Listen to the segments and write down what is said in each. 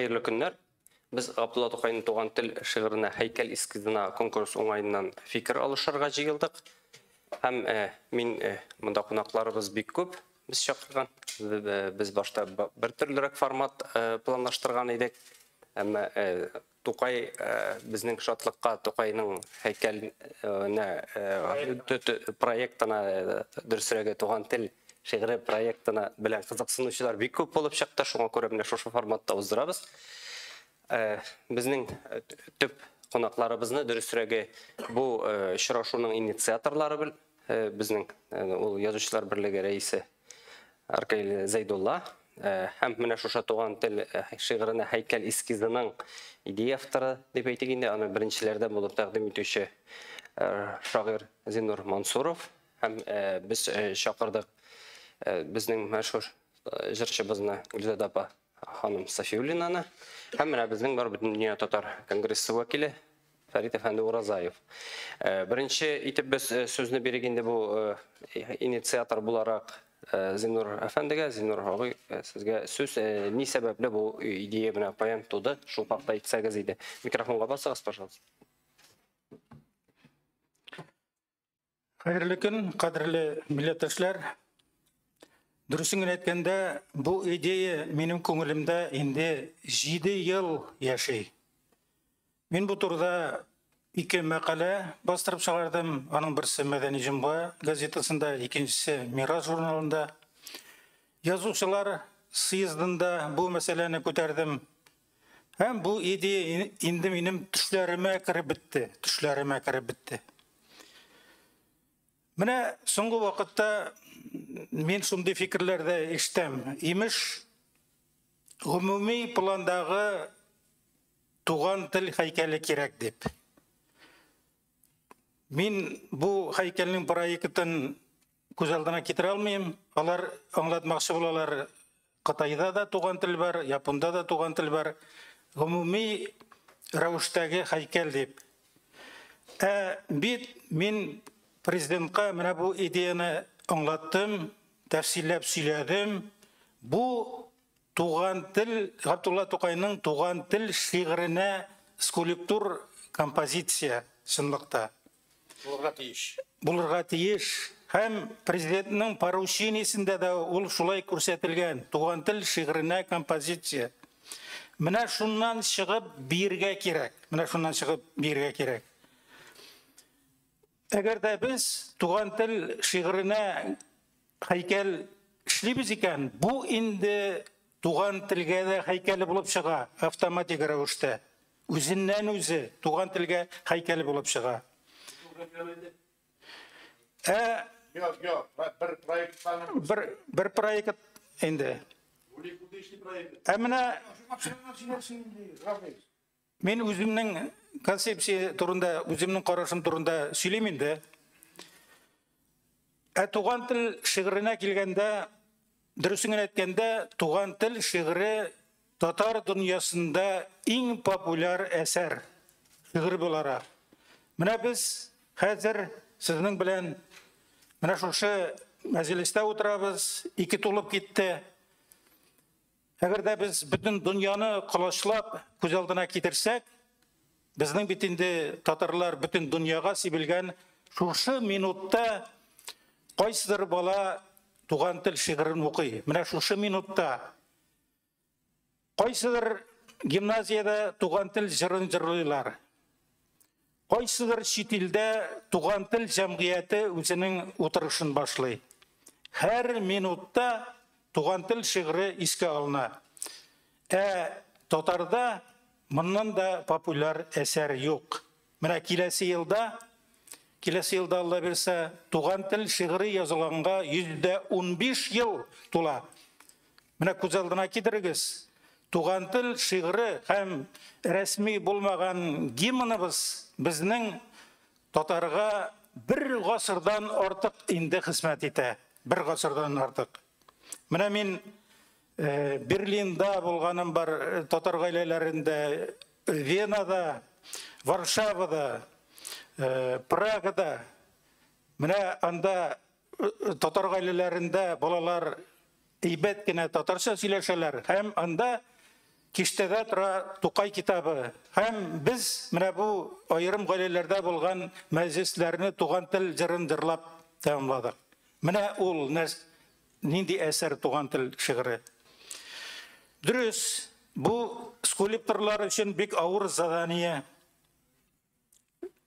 Хәерле көннәр. Без Габдулла Тукайның «Туган тел» шигыренә һәйкәл эскизына конкурс уңаеннан фикер алышырга җыелдык. Һәм мин монда кунакларыбыз бик күп, без чакырган. Без башта бер төрлерәк формат планлаштырган идек. Әмма Тукай безнең шатлыкка Тукайның һәйкәленә проектына, дөресрәге «Туган тел» шигыре проектына белән кызыксынучылар бик күп булып чыкты. Шуңа күрә менә шушы форматта уздырабыз. Безнең төп кунакларыбызны, дөресрәге, бу очрашуның инициаторлары безнең ул Язучылар берлеге рәисе Аркаил Зәйдулла һәм менә шушы «Туган тел» шигыренә һәйкәл эскизының идея авторы дип әйтик инде, аны беренчеләрдән булып тәкъдим итүче шагыйрь Зиннур Мансуров һәм без чакырдык безнең мәшһүр җырчыбызны Гөлзада апа ханым Сафиуллинаны һәм менә безнең бар Бөтендөнья татар конгрессы вәкиле Фәрит әфәнде Уразаев. Беренче итеп без сүзне бирик инде бу инициатор буларак Зиннур әфәндегә. Зиннур абый, сезгә сүз. Ни сәбәпле бу идея менә каян туды? Шул хакта әйтсәгез иде. Микрофонга басыгыз, пожалуйста. Хәерле көн, кадерле милләттәшләр. Дөресен генә әйткәндә, бу идея минем күңелемдә инде 7 ел яши. Мин бу турыда ике мәкалә бастырып чыгардым. Аның берсе «Мәдәни җомга» газетасында, икенчесе «Мирас» журналында. Язучылар съездында бу мәсьәләне күтәрдем. Һәм бу идея инде минем төшләремә кереп бетте, төшләремә кереп бетте. Менә соңгы вакытта мин шундый фикерләрдә ишетәм. Имеш, гомуми пландагы туган тел һәйкәле кирәк дип. Мин бу һәйкәлнең проектын күз алдына китерә алмыйм. Алар аңлатмакчы булалар, Кытайда да туган тел бар, Японда да туган тел бар. Гомуми рәвештәге һәйкәл дип. Ә бит мин президентка менә бу идеяны аңлаттым, тәфсилләп сөйләдем. Бу туган тел, Габдулла Тукайның «Туган тел» шигыренә скульптур композиция чынлыкта. Булырга тиеш. Булырга тиеш. Һәм президентның поручениесендә дә ул шулай күрсәтелгән. «Туган тел» шигыренә композиция. Менә шуннан чыгып бирергә кирәк. Менә шуннан чыгып бирергә кирәк. Әгәр дә без «Туган тел» шигыренә һәйкәл эшлибез икән, бу инде туган телгә дә һәйкәле булып чыга автоматик рәвештә. Үзеннән үзе туган телгә һәйкәле булып чыга. Ә Юк, юк, бер проекттан бер проект инде. Ә менә мин үземнең концепция турында, үземнең карашым турында сөйлим инде. Ә «Туган тел» шигыренә килгәндә, дөресен генә әйткәндә, «Туган тел» шигыре татар дөньясында иң популяр әсәр, шигырь буларак. Менә без хәзер сезнең белән менә шушы мәҗлестә утырабыз, 2 тулып китте. Әгәр дә без бөтен дөньяны колачлап күз алдына китерсәк, безнең бит инде татарлар бөтен дөньяга сибелгән, шушы минутта кайсыдыр бала «Туган тел» шигырен укый. Менә шушы минутта кайсыдыр гимназиядә «Туган тел» җырын җырлыйлар. Кайсыдыр чит илдә «Туган тел» җәмгыяте үзенең утырышын башлый. Һәр минутта «Туган тел» шигыре искә алына. Ә татарда моннан да популяр әсәр юк. Менә киләсе елда, киләсе елда Алла бирсә, «Туган тел» шигыре язылганга 115 ел тула. Менә күз алдына китерегез. «Туган тел» шигыре һәм рәсми булмаган гимныбыз безнең татарга бер гасырдан артык инде хезмәт итә. Бер гасырдан артык. Менә мин Берлинда булганым бар, татар гаиләләрендә, Венада, Варшавада, Прагада. Менә анда татар гаиләләрендә балалар әйбәт кенә татарча сөйләшәләр һәм анда Киштәдә тора Тукай китабы. Һәм без менә бу аерым гаиләләрдә булган мәҗлесләрне Туган тел җырын җырлап тәмамладык. Менә ул нинди әсәр Туган тел шигыре. Дөрес, бу скульпторлар өчен бик авыр задание.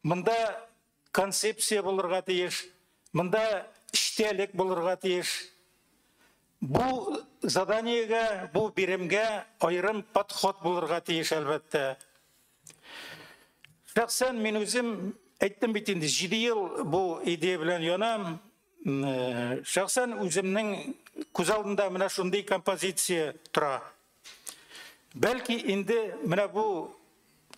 Монда концепция булырга тиеш, монда эчтәлек булырга тиеш. Бу заданиегә, бу биремгә аерым подход булырга тиеш, әлбәттә. Шәхсән мин үзем әйттем бит инде, 7 ел бу идея белән янам. Шәхсән үземнең күз алдында менә шундый композиция тора. Бәлки инде менә бу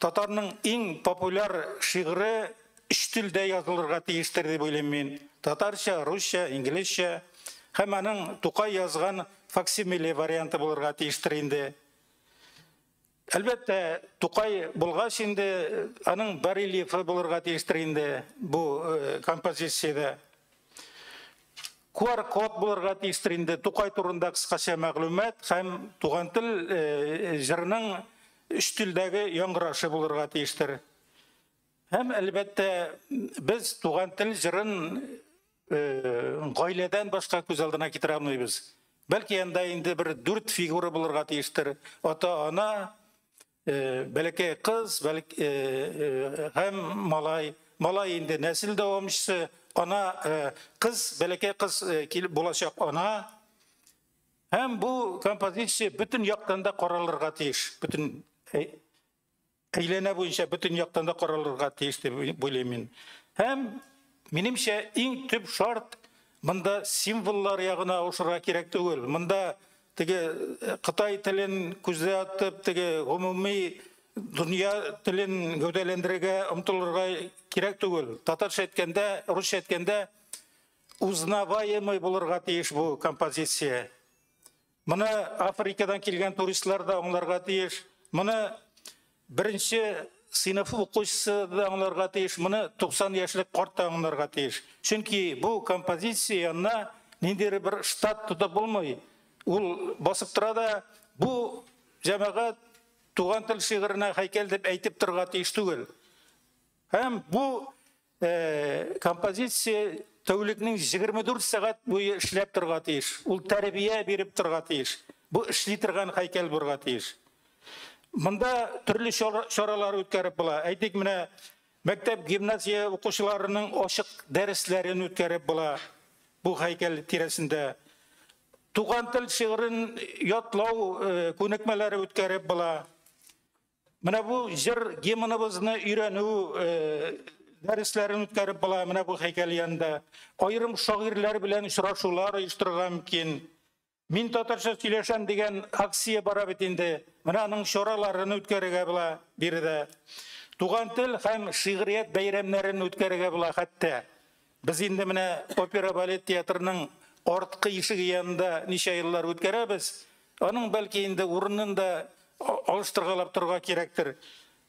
татарның иң популяр шигыре өч телдә язылырга тиештер дип уйлыйм мин. Татарча, русча, инглизчә. Һәм аның Тукай язган факсимиле варианты булырга тиештер инде. Әлбәттә, Тукай булгач инде аның барельефы булырга тиештер инде бу композициядә. QR-код булырга тиештер инде. Тукай турында кыскача мәгълүмат һәм Туган тел җырының өч телдәге яңгырашы булырга тиештер. Һәм әлбәттә, без Туган тел җырын гаиләдән башка күз алдына китерә алмыйбыз. Бәлки анда инде бер 4 фигура булырга тиештер. Ата-ана, бәләкәй кыз, һәм малай. Малай инде нәсел дәвамчысы, ана, кыз, бәләкәй кыз килеп булачак ана. Һәм бу композиция бөтен яктан да каралырга тиеш. Бөтен әйләнә буенча бөтен яктан да каралырга тиеш дип уйлыйм мин. Һәм минемчә иң төп шарт монда символлар ягына авышырга кирәк түгел. Монда теге Кытай телен күздә тотып, теге гомуми дөнья телен гәүдәләндерергә омтылырга кирәк түгел. Татарча әйткәндә, русча әйткәндә узнаваемый булырга тиеш бу композиция. Моны Африкадан килгән туристлар да аңларга тиеш. Моны беренче сыйныф укучысы да аңларга тиеш, моны 90 яшьлек карт та аңларга тиеш. Чөнки бу композиция янына ниндидер бер штат тотып булмый. Ул басып тора да, бу җәмәгать Туган тел шигыренә һәйкәл дип әйтеп торырга тиеш түгел. Һәм бу композиция тәүлекнең 24 сәгать буе эшләп торырга тиеш. Ул тәрбия биреп торырга тиеш. Бу эшли торган һәйкәл булырга тиеш. Монда төрле чаралар үткәреп була. Әйтик, менә мәктәп, гимназия укучыларының ачык дәресләрен үткәреп була бу һәйкәл тирәсендә. Туган тел шигырен ятлау күнекмәләре үткәреп була. Менә бу җыр гимныбызны өйрәнү дәресләрен үткәреп була менә бу һәйкәл янында. Аерым шагыйрьләр белән очрашулар оештырырга мөмкин. Мин татарча сөйләшәм дигән акция бара бит инде. Менә аның чараларын үткәрергә була биредә. Туган тел һәм шигърият бәйрәмнәрен үткәрергә була хәтта. Без инде менә опера балет театрының арткы ишеге янында ничә еллар үткәрәбез. Аның бәлки инде урынын да алыштыргалап торырга кирәктер.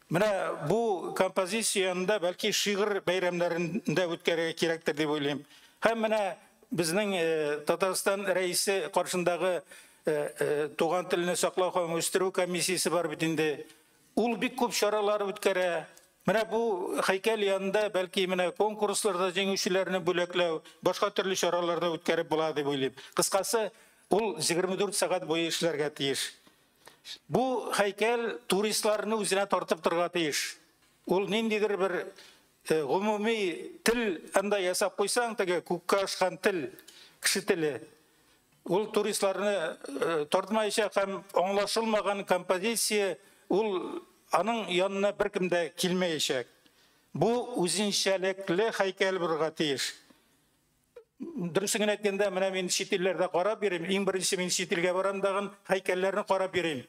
Менә бу композиция янында бәлки шигырь бәйрәмнәрен дә үткәрергә кирәктер дип уйлыйм. Һәм менә безнең Татарстан рәисе каршындагы туган телне саклау һәм үстерү комиссиясе бар бит инде. Ул бик күп чаралар үткәрә. Менә бу һәйкәл янында бәлки менә конкурсларда җиңүчеләрне бүләкләү, башка төрле чаралар да үткәреп була дип уйлыйм. Кыскасы, ул 24 сәгать буе эшләргә тиеш. Бу һәйкәл туристларны үзенә тартып торырга тиеш. Ул ниндидер бер гомуми тел анда ясап куйсаң, теге күккә ашкан тел, кеше теле. Ул туристларны тартмаячак һәм аңлашылмаган композиция ул аның янына беркем дә килмәячәк. Бу үзенчәлекле һәйкәл булырга тиеш. Дөресен генә әйткәндә, менә мин чит илләрдә карап йөрим. Иң беренче мин чит илгә барам дагын һәйкәлләрне карап йөрим.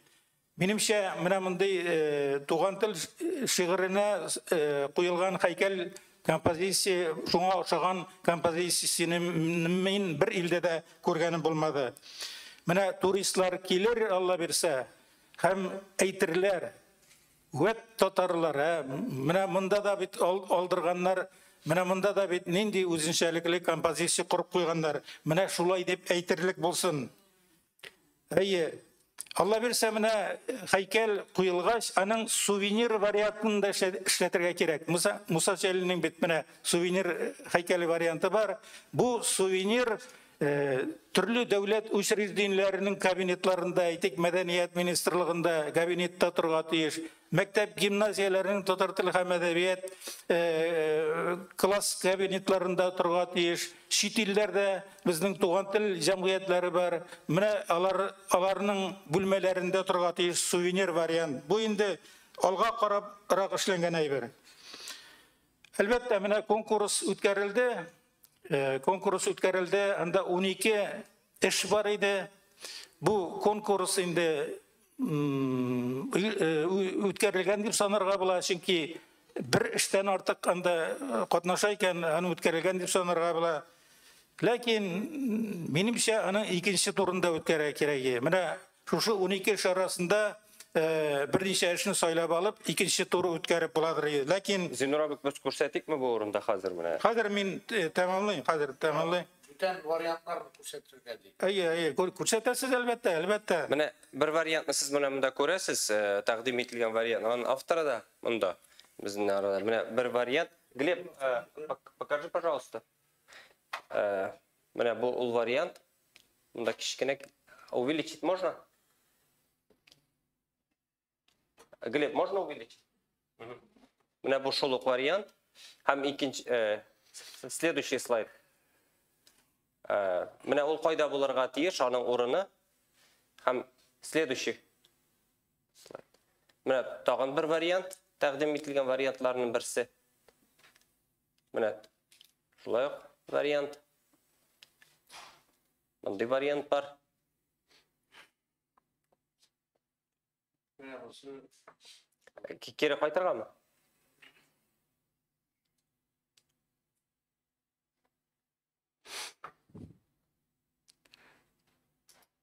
Минемчә, менә мондый туган тел шигыренә куелган һәйкәл композиция, шуңа охшаган композицияне мин бер илдә дә күргәнем булмады. Менә туристлар килер, Алла бирсә, һәм әйтерләр: "Вәт татарлар, менә монда да бит алдырганнар, менә монда да бит нинди үзенчәлекле композиция корып куйганнар. Менә шулай дип әйтерлек булсын." Әйе, Алла бирсә, менә һәйкәл куелгач, аның сувенир вариантын да эшләтергә кирәк. Муса Җәлилнең бит менә сувенир һәйкәле варианты бар. Бу сувенир төрле дәүләт учреждениеләренең кабинетларында, әйтик, мәдәният министрлыгында кабинетта торырга тиеш. Мәктәп гимназияләренең татар теле һәм әдәбият класс кабинетларында торырга тиеш. Чит илләрдә безнең туган тел җәмгыятьләре бар. Менә аларның бүлмәләрендә торырга тиеш сувенир вариант. Бу инде алга карабрак эшләнгән әйбер. Әлбәттә, менә конкурс үткәрелде. Конкурс үткәрелде, анда 12 эш бар иде. Бу конкурс инде үткәрелгән дип санарга була, чөнки бер эштән артык анда катнаша икән, аны үткәрелгән дип санарга була. Ләкин минемчә аны икенче турында үткәрергә кирәк. Менә шушы 12 эш арасында берничә эшне сайлап алып, икенче туры үткәреп буладыр. Ләкин Зиннур абый, без күрсәтикме бу урында хәзер менә? Хәзер мин тәмамлыйм, хәзер тәмамлыйм. Бүтән вариантларны күрсәтергә ди. Әйе, әйе, күрсәтәсез әлбәттә, әлбәттә. Менә бер вариантны сез менә монда күрәсез, тәкъдим ителгән вариант. Аның авторы да монда безнең арада. Менә бер вариант. Глеб, покажи, пожалуйста. Менә бу ул вариант. Монда кечкенә увеличить можно? Глеб, можно увеличить? Менә бу шул ук вариант. Һәм икенче, следующий слайд. Менә ул кайда булырга тиеш, аның урыны. Һәм следующий слайд. Менә тагын бер вариант, тәкъдим ителгән вариантларның берсе. Менә шулай ук вариант. Мондый вариант бар. Кире кайтыргамы?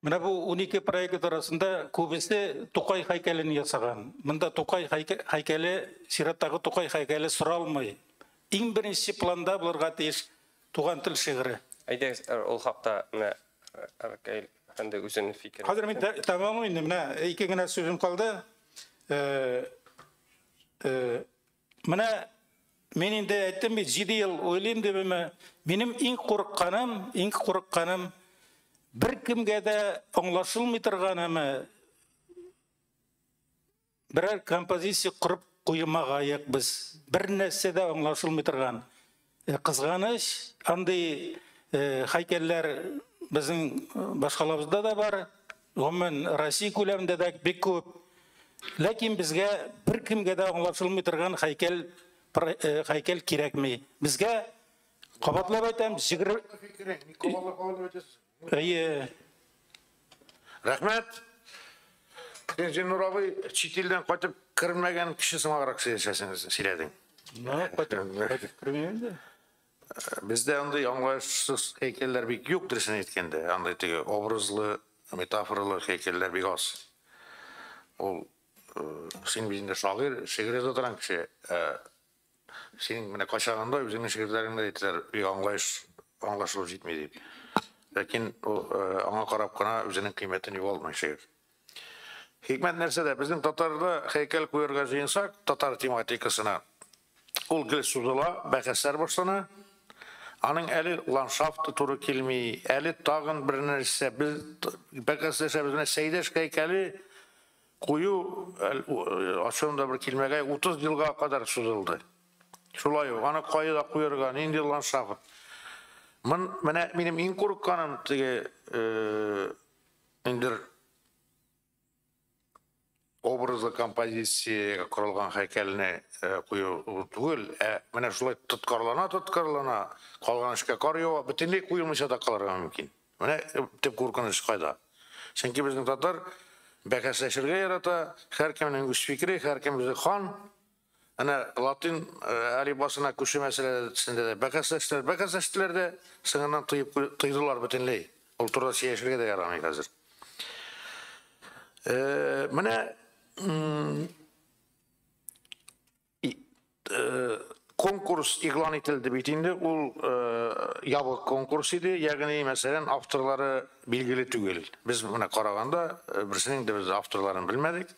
Менә бу 12 проект арасында күбесе Тукай һәйкәлен ясаган. Монда Тукай һәйкәле, чираттагы Тукай һәйкәле соралмый. Иң беренче планда булырга тиеш туган тел шигыре. Әйдәгез, ул хакта менә Ркаил әфәнде үзенең фикерен. Хәзер мин тәмамлыйм инде, менә ике генә сүзем калды. Менә мин инде әйттем бит, 7 ел уйлыйм дип, минем иң курыкканым, иң курыкканым бер кемгә дә аңлашылмый торганымы, берәр композиция корып куймагаек без. Бер нәрсә дә аңлашылмый торган. Кызганыч, андый һәйкәлләр безнең башкалабызда да бар, гомумән Россия күләмендә дә бик күп. Ләкин безгә бер кемгә дә аңлашылмый торган һәйкәл кирәкми. Безгә, кабатлап әйтәм, Әйе. Рәхмәт. Син, Зиннур абый, чит илдән кайтып кермәгән кеше сымаграк сөйләсәң, сөйләдең. Кайтып кермәгән инде. Бездә андый аңлашсыз һәйкәлләр бик юк, дөресен әйткәндә. Андый теге образлы, метафоралы һәйкәлләр бик аз. Ул син бит инде шагыйрь, шигырь яза торган кеше. Син менә кайчагында үзеңнең шигырьләреңне әйтәләр, бик аңлашылып җитми дип. Ләкин ул аңа карап кына үзенең кыйммәтен югалтмый шигырь. Хикмәт нәрсәдә? Безнең татарда һәйкәл куярга җыенсак, татар тематикасына, ул гел сузыла, бәхәсләр башлана. Аның әле ландшафты туры килми, әле тагын бер нәрсә. Без бәхәсләшәбез. Менә Сәйдәш һәйкәле кую ачуында бер килмәгәй 30 елга кадәр сузылды. Шулай ук, аны кайда куярга, нинди ландшафт. Менә минем иң курыкканым теге ниндидер образлы композициягә корылган һәйкәлне кую түгел, ә менә шулай тоткарлана, тоткарлана, калган эшкә кар ява, бөтенләй куелмыйча да калырга мөмкин. Менә төп куркыныч кайда. Чөнки безнең татар бәхәсләшергә ярата, һәркемнең үз фикере, һәркем үзе хан. Әнә латин әлифбасына күчү мәсьәләсендә дә бәхәсләштеләр, бәхәсләштеләр дә, соңыннан тыйдылар бөтенләй. Ул турыда сөйләшергә дә ярамый хәзер. Менә Конкурс игълан ителде бит инде, ул ябык конкурс иде, ягъни, мәсәлән, авторлары билгеле түгел. Без менә караганда, берсенең дә без авторларын белмәдек.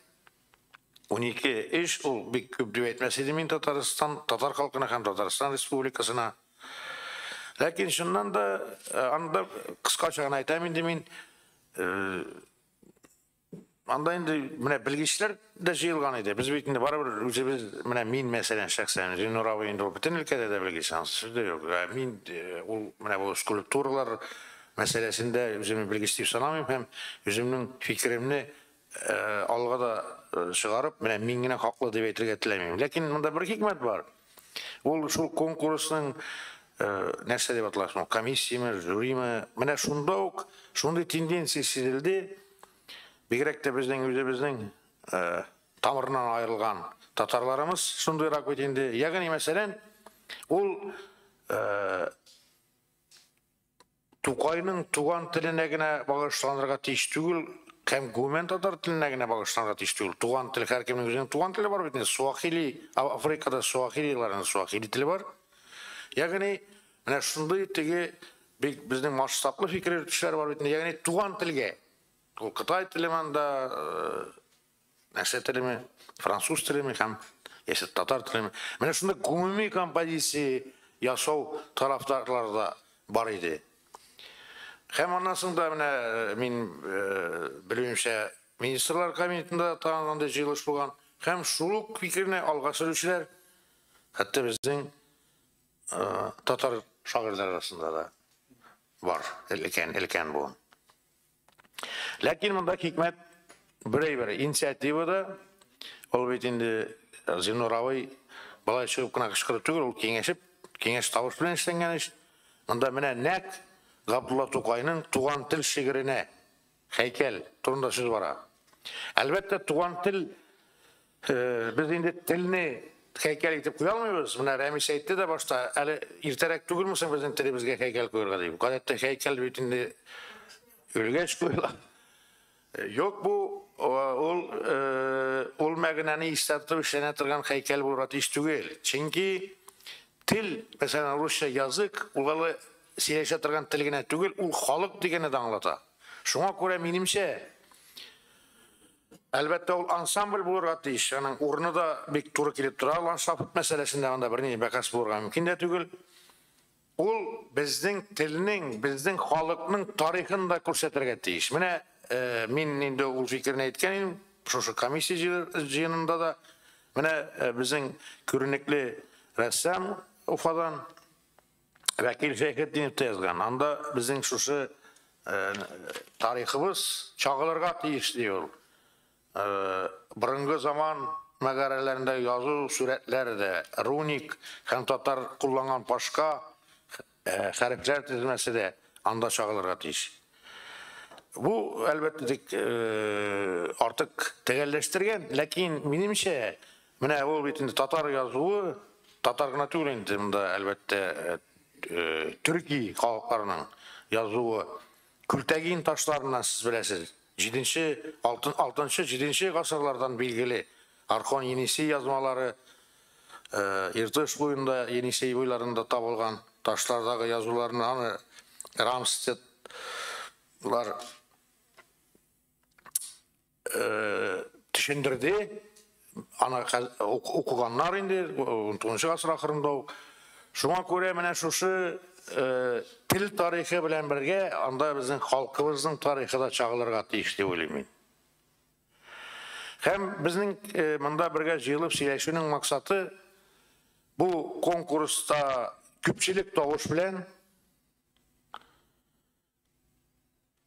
12 эш, ул бик күп дип әйтмәс идем мин Татарстан, татар халкына һәм Татарстан Республикасына. Ләкин чыннан да, анда кыскача гына әйтәм инде мин, анда инде менә белгечләр дә җыелган иде. Без бит инде барыбер үзебез, менә мин мәсәлән шәхсән, Зиннур абый инде ул бөтен өлкәдә дә белгеч, анысы сүз дә юк. Мин ул менә бу скульптуралар мәсьәләсендә үземне белгеч дип санамыйм һәм үземнең фикеремне алга да чыгарып, менә мин генә хаклы дип әйтергә теләмим. Ләкин монда бер хикмәт бар. Ул шул конкурсның нәрсә дип атала соң, комиссияме, жюриме, менә шунда ук шундый тенденция сизелде. Бигрәк тә безнең үзебезнең тамырыннан аерылган татарларымыз шундыйрак бит инде. Ягъни, мәсәлән, ул Тукайның туган теленә генә багышланырга тиеш түгел, һәм гомумән татар теленә генә багышланырга тиеш түгел. Туган тел, һәркемнең үзенең туган теле бар бит инде. Суахили, Африкада суахилиларның суахили теле бар. Ягъни, менә шундый теге бик безнең масштаблы фикер йөртүчеләр бар бит инде. Ягъни, туган телгә. Ул кытай теле монда, нәрсә телеме, француз телеме һәм яисә татар телеме. Менә шундый гомуми композиция ясау тарафдарлары да бар иде. Һәм аннан соң да менә мин белүемчә, Министрлар кабинетында тагын андый җыелыш булган. Һәм шул ук фикерне алга сөрүчеләр хәтта безнең татар шагыйрьләре арасында да бар, өлкән буын. Ләкин монда хикмәт бер әйбер, инициативада, ул бит инде Зиннур абый болай чыгып кына кычкырып түгел, ул киңәшеп, киңәш тавыш белән эшләнгән эш. Монда менә нәкъ Габдулла Тукайның туган тел шигыренә һәйкәл турында сүз бара. Әлбәттә, туган тел, без инде телне һәйкәл итеп куя алмыйбыз. Менә Рәмис әйтте дә башта, әле иртәрәк түгелме соң безнең телебезгә һәйкәл куярга дип. Гадәттә һәйкәл бит инде үлгәч куела. Юк, бу ул мәгънәне истә тотып эшләнә торган һәйкәл булырга тиеш түгел. Чөнки тел, мәсәлән, русча язык, ул әле сөйләшә торган тел генә түгел, ул халык дигәнне дә аңлата. Шуңа күрә минемчә, әлбәттә, ул ансамбль булырга тиеш. Аның урыны да бик туры килеп тора. Ландшафт мәсьәләсендә анда бернинди бәхәс булырга мөмкин дә түгел. Ул безнең телнең, безнең халыкның тарихын да күрсәтергә тиеш. Менә мин инде ул фикерне әйткән идем, шушы комиссия җыенында да. Менә безнең күренекле рәссам Уфадан Вәкил Шәйхетдинов та язган. Анда безнең шушы тарихыбыз чагылырга тиеш ди ул. Борынгы заман мәгарәләрендә язу сүрәтләре дә, руник һәм татар кулланган башка хәрефләр тезмәсе дә анда чагылырга тиеш. Бу, әлбәттә, тик артык төгәлләштергән, ләкин минемчә, менә ул бит инде татар язуы, татар гына түгел инде, монда, әлбәттә, төрки халыкларының язуы Күлтәгин ташларыннан сез беләсез, җиденче, алтын, алтынчы, җиденче гасырлардан билгеле Орхон Енисей язмалары, Иртыш буенда, Енисей буйларында табылган ташлардагы язуларны аны Рамстедлар төшендерде. Аны укыганнар инде 19 гасыр ахырында ук. Шуңа күрә менә шушы тел тарихы белән бергә анда безнең халкыбызның тарихы да чагылырга тиеш дип уйлыйм мин. Һәм безнең монда бергә җыелып сөйләшүнең максаты бу конкурста күпчелек тавыш белән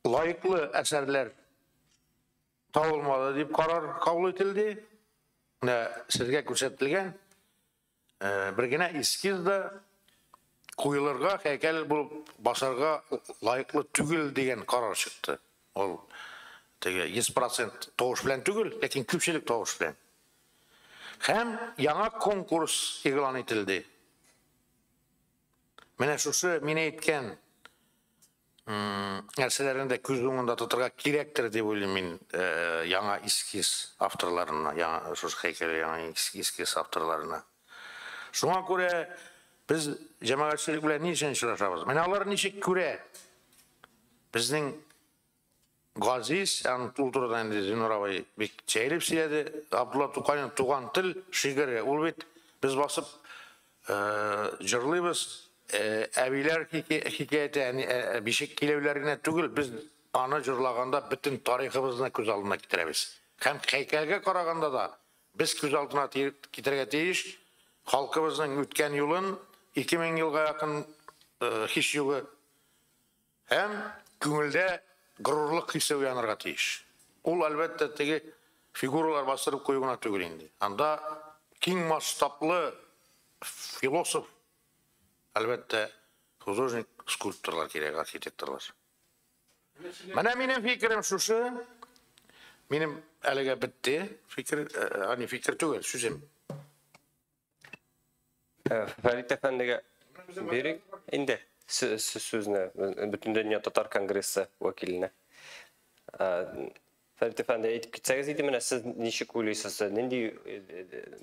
лаеклы әсәрләр табылмады дип карар кабул ителде. Менә сезгә күрсәтелгән бер генә эскиз да куелырга, һәйкәл булып басарга лаеклы түгел дигән карар чыкты. Ул теге 100% тавыш белән түгел, ләкин күпчелек тавыш белән. Һәм яңа конкурс игълан ителде. Менә шушы мин әйткән нәрсәләрне дә күз уңында тотырга кирәктер дип уйлыйм мин, яңа эскиз авторларына, яңа шушы һәйкәл яңа эскиз авторларына. Шуңа күрә без җәмәгатьчелек белән ни өчен очрашабыз? Менә алар ничек күрә? Безнең Газиз, аны ул турыда инде Зиннур абый бик чәйлеп сөйләде. Абдулла Тукайның Туган тел шигыре. Ул бит без басып җырлыйбыз. Әбиләр хикәяте, бишек киләүләр генә түгел, без аны җырлаганда бөтен тарихыбызны күз алдына китерәбез. Һәм һәйкәлгә караганда да без күз алдына китерергә тиеш халкыбызның үткән юлын 2000 елга якын һич югы һәм күңелдә горурлык хисе уянырга тиеш. Ул әлбәттә теге фигуралар бастырып кую гына түгел инде. Анда киң масштаблы философ, әлбәттә, художник, скульпторлар кирәк, архитекторлар. Менә минем фикерем шушы. Минем әлегә бетте фикер, ани фикер түгел, сүзем. Фәрит әфәндегә бирик инде сүзне Бөтендөнья татар конгрессы вәкиленә. Фәрит әфәнде, әйтеп китсәгез иде, менә сез ничек уйлыйсыз, нинди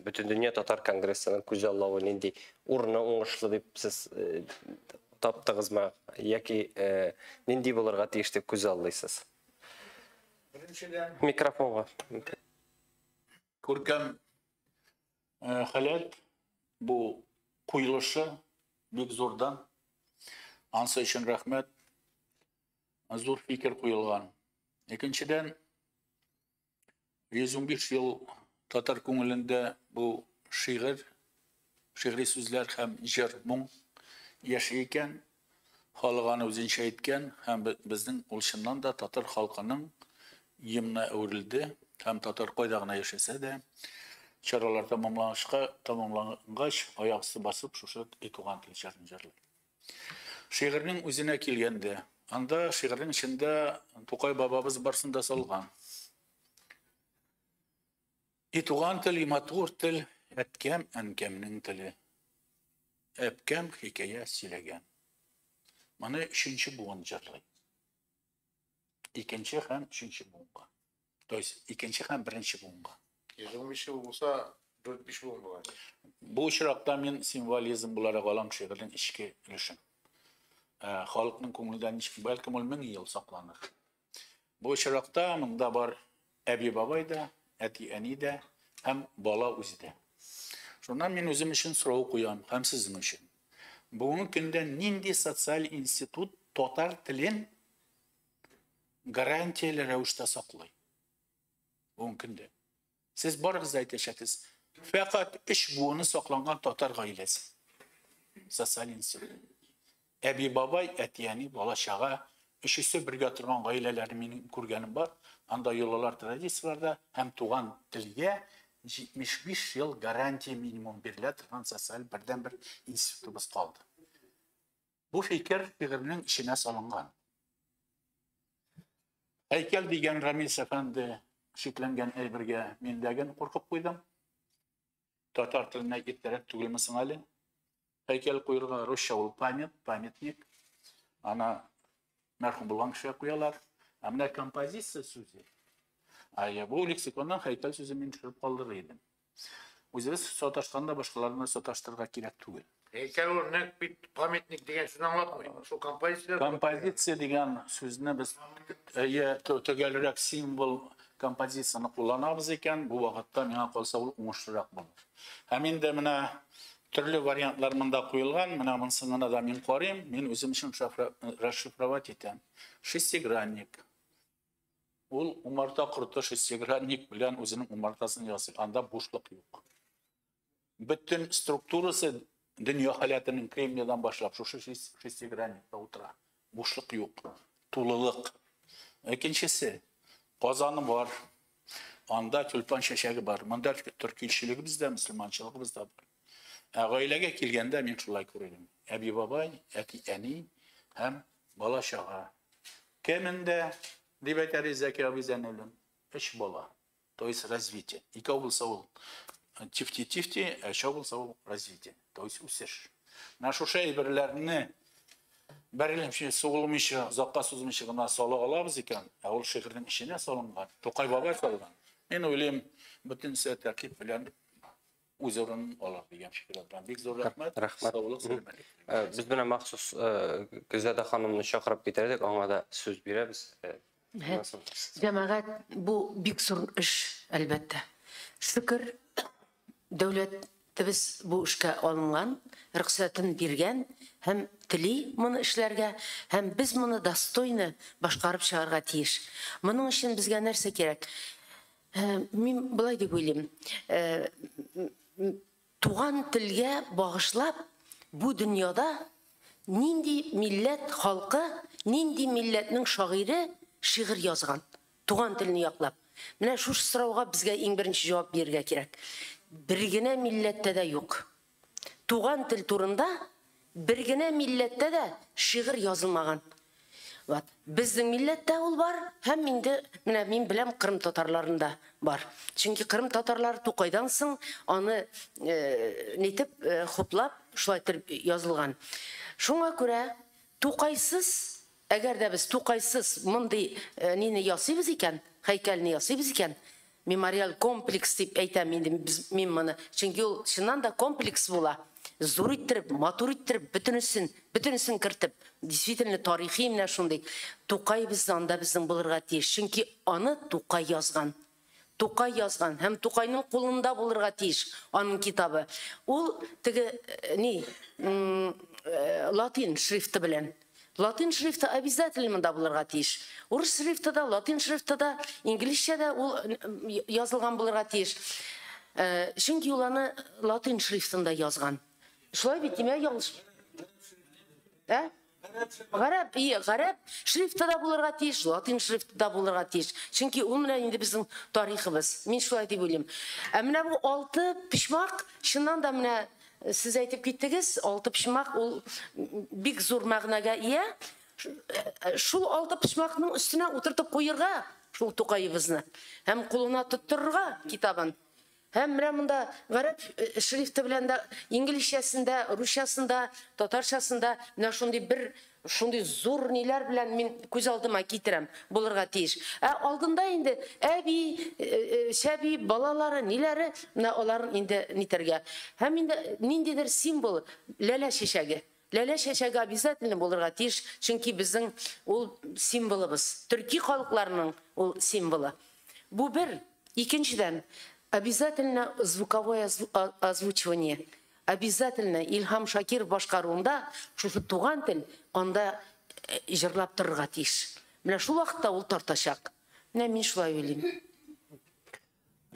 Бөтендөнья татар конгрессының күзаллавы, нинди урыны уңышлы дип сез таптыгызмы, яки нинди булырга тиеш дип күзаллыйсыз? Беренчедән, Микрофонга. Күркәм халәт бу куелышы бик зурдан. Ансы өчен рәхмәт. Зур фикер куелган. Икенчедән, 115 ел татар күңелендә бу шигырь, шигъри сүзләр һәм җыр моң яши икән, халык аны үзенчә әйткән һәм безнең ул чыннан да татар халкының гимны әверелде һәм татар кайда гына яшәсә дә, чаралар тамамлангач, аяк өсте басып шушы туган тел җырын җырлый. Шигырьнең үзенә килгәндә, анда шигырьнең эчендә Тукай бабабыз барсын да салган. И туган тел, и матур тел, әткәм, әнкәмнең теле. Әпкәм хикәя сөйләгән. Моны өченче буын җырлый. Икенче һәм өченче буынга. То есть икенче һәм беренче буынга. 115 ел булса, 4-5 буын була. Бу очракта мин символизм буларак алам шигырьнең эчке өлешен. Халыкның күңелендә ничек, бәлкем ул 1000 ел сакланыр. Бу очракта монда бар әби бабай да, әти әни дә һәм бала үзе дә. Шуннан мин үзем өчен сорау куям һәм сезнең өчен. Бүгенге көндә нинди социаль институт татар телен гарантияле рәвештә саклый? Бүгенге көндә. Сез барыгыз да әйтәчәксез, фәкать өч буыны сакланган татар гаиләсе. Социаль институт. Әби бабай, әти әни, бала чага, өчесе бергә торган гаиләләрне минем күргәнем бар. Анда йолалар, традицияләр дә һәм туган телгә 75 ел гарантия минимум бирелә торган социаль бердәнбер институтыбыз калды. Бу фикер фигырьнең эченә салынган. Һәйкәл дигән Рамил әфәнде шикләнгән әйбергә мин дә генә куркып куйдым. Татар теленә иртәрәк түгелме соң әле? Һәйкәл куелган русча ул память, памятник. Ана мәрхүм булган кешегә куялар. Ә менә композиция сүзе. Ай, бу лексиконнан һәйкәл сүзе мин төшереп калдырыр идем. Үзебез саташканда башкаларны саташтырырга кирәк түгел. Һәйкәл ул нәкъ бит памятник дигән сүзне аңлатмый. Шул композиция. Композиция дигән сүзне без төгәлрәк символ композицияне кулланабыз икән, бу вакытта миңа калса ул уңышлырак булыр. Һәм инде менә төрле вариантлар монда куелган, менә монысын гына да мин карыйм, мин үзем өчен расшифровать итәм. Шестигранник. Ул умарта корты шестигранник белән үзенең умартасын ясый. Анда бушлык юк. Бөтен структурасы дөнья халәтенең Кремльдән башлап шушы шестигранникта утыра. Бушлык юк. Тулылык. Икенчесе, Казаны бар. Анда тюльпан чәчәге бар. Монда төркилчелегебез дә, мөселманчылыгыбыз да бар. Ә гаиләгә килгәндә мин шулай күрәм. Әби бабай, әти әни һәм бала чага. Кемендә, дип әйтә Зәки абый Зәйнуллин, өч бала. То есть развитие. Икәү булса ул тифти-тифти, ә өчәү булса ул развитие. То есть үсеш. Менә шушы әйберләрне бәрелмичә, сугылмыйча, озакка сузмыйча гына сала алабыз икән, ә ул шигырьнең эченә салынган, Тукай бабай салган. Мин уйлыйм, бөтенесе тәртип белән үз урынын алыр дигән фикердә торам. Бик зур рәхмәт. Рәхмәт. Саулык, сәламәтлек. Без менә махсус Гөлзада ханымны чакырып китердек, аңа да сүз бирәбез. Җәмәгать, бу бик зур эш, әлбәттә. Шөкер, дәүләтебез бу эшкә алынган, рөхсәтен биргән һәм тели моны эшләргә, һәм без моны достойно башкарып чыгарга тиеш. Моның өчен безгә нәрсә кирәк? Мин былай дип уйлыйм. Туган телгә багышлап бу дөньяда нинди милләт халкы, нинди милләтнең шагыйре шигырь язган, туган телне яклап. Менә шушы сорауга безгә иң беренче җавап бирергә кирәк. Бер генә милләттә дә юк. Туган тел турында бер генә милләттә дә шигырь язылмаган. Вот. Безнең милләттә ул бар, һәм инде менә мин беләм Кырым татарларында бар. Чөнки Кырым татарлары Тукайдан соң аны нитеп хуплап шулай итеп язылган. Шуңа күрә Тукайсыз, әгәр дә без Тукайсыз мондый нине ясыйбыз икән, һәйкәлне ясыйбыз икән, мемориаль комплекс дип әйтәм инде мин моны. Чөнки ул чыннан да комплекс була. Зур иттереп, матур иттереп, бөтенесен кертеп, действительно тарихи менә шундый. Тукай бездә анда безнең булырга тиеш. Чөнки аны Тукай язган. Тукай язган һәм Тукайның кулында булырга тиеш аның китабы. Ул теге ни, латин шрифты белән. Латин шрифты обязательно монда булырга тиеш. Урыс шрифты да, латин шрифты да, инглизчә дә ул язылган булырга тиеш. Чөнки ул аны латин шрифтында язган. Шулай бит, димәк, ялгыш. Ә? Гарәп, ие, гарәп шрифты да булырга тиеш, латин шрифты да булырга тиеш. Чөнки ул менә инде безнең тарихыбыз. Мин шулай дип уйлыйм. Ә менә бу алты почмак, чыннан да менә сез әйтеп киттегез, алты почмак ул бик зур мәгънәгә ия. Шул алты почмакның өстенә утыртып куерга шул Тукаебызны һәм кулына тоттырырга китабын. Һәм менә монда гарәп шрифты белән дә, инглизчәсендә, русчасында, татарчасында менә шундый бер шундый зур ниләр белән мин күз алдыма китерәм, булырга тиеш. Ә алдында инде әби, сәби, балалары, ниләре, менә аларын инде нитәргә. Һәм инде ниндидер символ ләлә чәчәге. Ләлә чәчәге обязательно булырга тиеш, чөнки безнең ул символыбыз. Төрки халыкларының ул символы. Бу бер. Икенчедән, обязательно звуковое озвучивание. Обязательно Илһам Шакиров башкаруында шушы туган тел анда җырлап торырга тиеш. Менә шул вакытта ул тартачак. Менә мин шулай уйлыйм.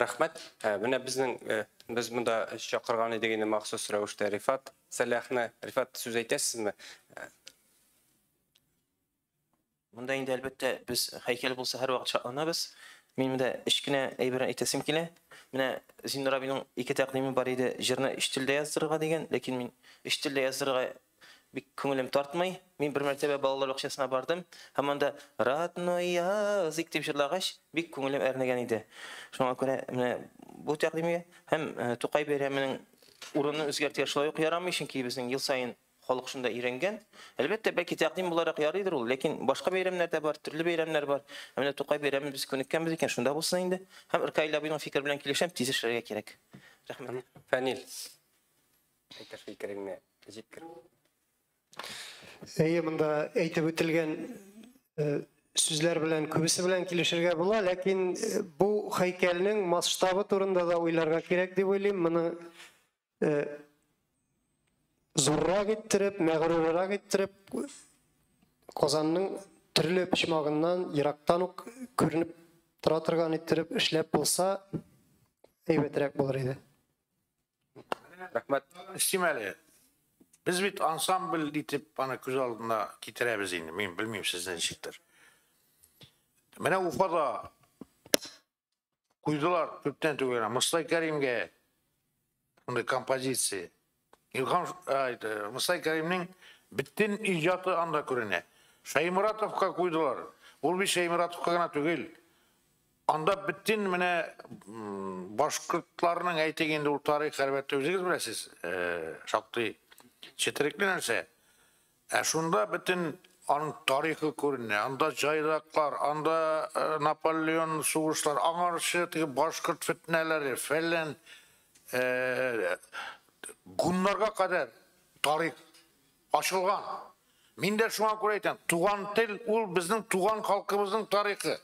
Рәхмәт. Менә без монда чакырган идек инде махсус рәвештә Рифат Сәлахны. Рифат, сүз әйтәсезме? Монда инде әлбәттә без һәйкәл булса һәрвакыт шатланабыз. Мин монда өч кенә әйбер әйтәсем килә. Менә Зиннур абыйның ике тәкъдиме бар иде, җырны өч телдә яздырырга дигән, ләкин мин өч телдә яздырырга бик күңелем тартмый. Мин бер мәртәбә балалар бакчасына бардым һәм анда родной язык дип җырлагач, бик күңелем әрнегән иде. Шуңа күрә менә бу тәкъдимгә һәм Тукай бәйрәменең урынын үзгәртергә шулай ук ярамый, чөнки безнең ел саен халык шунда өйрәнгән. Әлбәттә, бәлки тәкъдим буларак ярыйдыр ул, ләкин башка бәйрәмнәр дә бар, төрле бәйрәмнәр бар. Ә менә Тукай бәйрәмен без күнеккәнбез икән, шунда булсын инде. Һәм Ркаил абыйның фикере белән килешәм, тиз эшләргә кирәк. Рәхмәт. Фәнил, әйтер фикереңне җиткер. Әйе, монда әйтеп үтелгән сүзләр белән күбесе белән килешергә була, ләкин бу һәйкәлнең масштабы турында да уйларга кирәк дип уйлыйм. Моны зуррак иттереп, мәгърурлырак иттереп, Казанның төрле почмагыннан ерактан ук күренеп тора торган иттереп эшләп булса, әйбәтрәк булыр иде. Рәхмәт. Өстим әле. Без бит ансамбль итеп аны күз алдына китерәбез инде. Мин белмим сезне ничектер. Менә Уфада куйдылар күптән түгел генә Мостай Кәримгә шундый композиция. Илһам, Мостай Кәримнең бөтен иҗаты анда күренә. Шәйморатовка куйдылар. Ул бит Шәйморатовка гына түгел. Анда бөтен менә башкортларның, әйтик инде, ул тарих әлбәттә үзегез беләсез, шактый четерекле нәрсә. Ә шунда бөтен аның тарихы күренә. Анда җайдаклар, анда Наполеон сугышлар, аңарчы теге башкорт фетнәләре, фәлән. гуннарга кадәр тарих ачылган. Мин дә шуңа күрә әйтәм, туган тел ул безнең туган халкыбызның тарихы.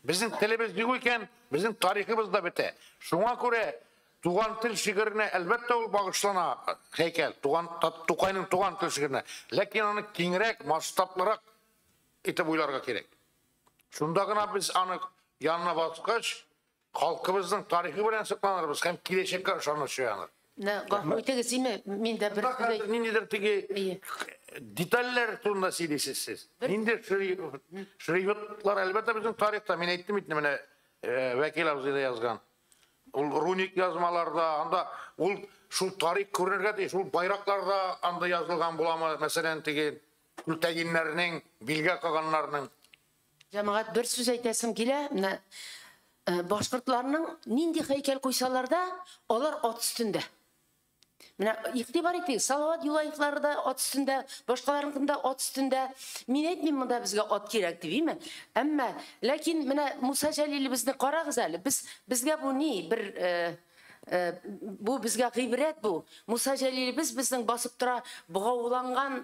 Безнең телебез юк икән, безнең тарихыбыз да бетә. Шуңа күрә туган тел шигыренә әлбәттә ул багышлана һәйкәл, туган Тукайның туган тел шигыренә. Ләкин аны киңрәк, масштаблырак итеп уйларга кирәк. Шунда гына без аны янына баскач, халкыбызның тарихы белән сокланырбыз һәм киләчәккә ышаныч уяныр. Менә гафу итегез, име, мин дә бер ниндидер теге детальләр турында сөйлисез сез. Нинди шрифтлар, әлбәттә, безнең тарихта, мин әйттем бит менә Вәкил абзый да язган. Ул руник язмаларда, анда ул шул тарих күренергә тиеш, ул байракларда анда язылган буламы, мәсәлән, теге Күлтәгиннәрнең, Билгә каганнарның. Җәмәгать, бер сүз әйтәсем килә, менә башкортларның нинди һәйкәл куйсалар да, алар ат өстендә. Менә игътибар итегез, Салават Юлаевлары да ат өстендә, башкаларныкын да ат өстендә. Мин әйтмим монда безгә ат кирәк дип, име? Әмма ләкин менә Муса Җәлилебезне карагыз әле. Без безгә бу ни бер бу безгә гыйбрәт бу. Муса Җәлилебез безнең басып тора, богауланган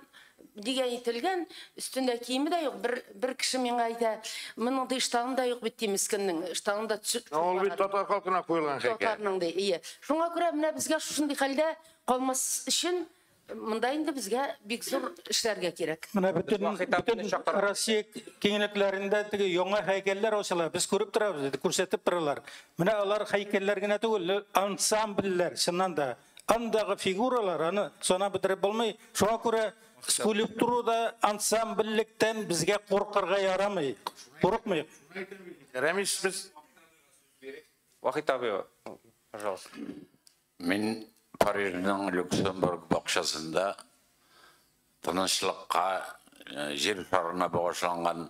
дигән ителгән, өстендә киеме дә юк. Бер кеше миңа әйтә, моның ди ыштаны да юк бит ди мескеннең, ыштаны да төшеп. Ул бит татар халкына куелган һәйкәл. Татарның ди, ие. Шуңа күрә менә безгә шушындый хәлдә калмас өчен монда инде безгә бик зур эшләргә кирәк. Менә бөтен Россия киңлекләрендә теге яңа һәйкәлләр ачыла. Без күреп торабыз, күрсәтеп торалар. Менә алар һәйкәлләр генә түгел, ансамбльләр, чыннан да. Андагы фигуралар, аны санап бетереп булмый. Шуңа күрә скульптурада ансамбльлектән безгә куркырга ярамый. Курыкмыйк. Рәмис, без Вахит абый, пожалуйста. Мин Парижның Люксембург бакчасында тынычлыкка, җир шарына багышланган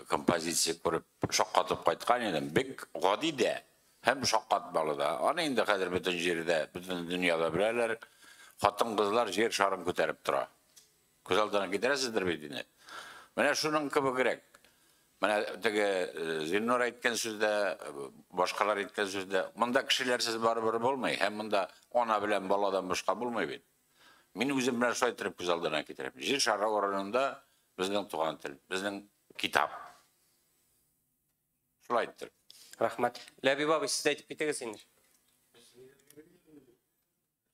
композиция күреп шаккатып кайткан идем. Бик гади дә һәм шаккатмалы да. Аны инде хәзер бөтен җирдә, бөтен дөньяда беләләр. Хатын-кызлар җир шарын күтәреп тора. Күз алдына китерәсездер бит инде. Менә шуның кебегрәк. Менә теге Зиннур әйткән сүздә, башкалар әйткән сүздә, монда кешеләрсез барыбер булмый, һәм монда ана белән баладан башка булмый бит. Мин үзем белән шулай итеп күз алдына китерәм. Җир шары урынында безнең туган тел, безнең китап. Шулай итеп. Рәхмәт. Ләбиб абый, сез әйтеп китегез инде.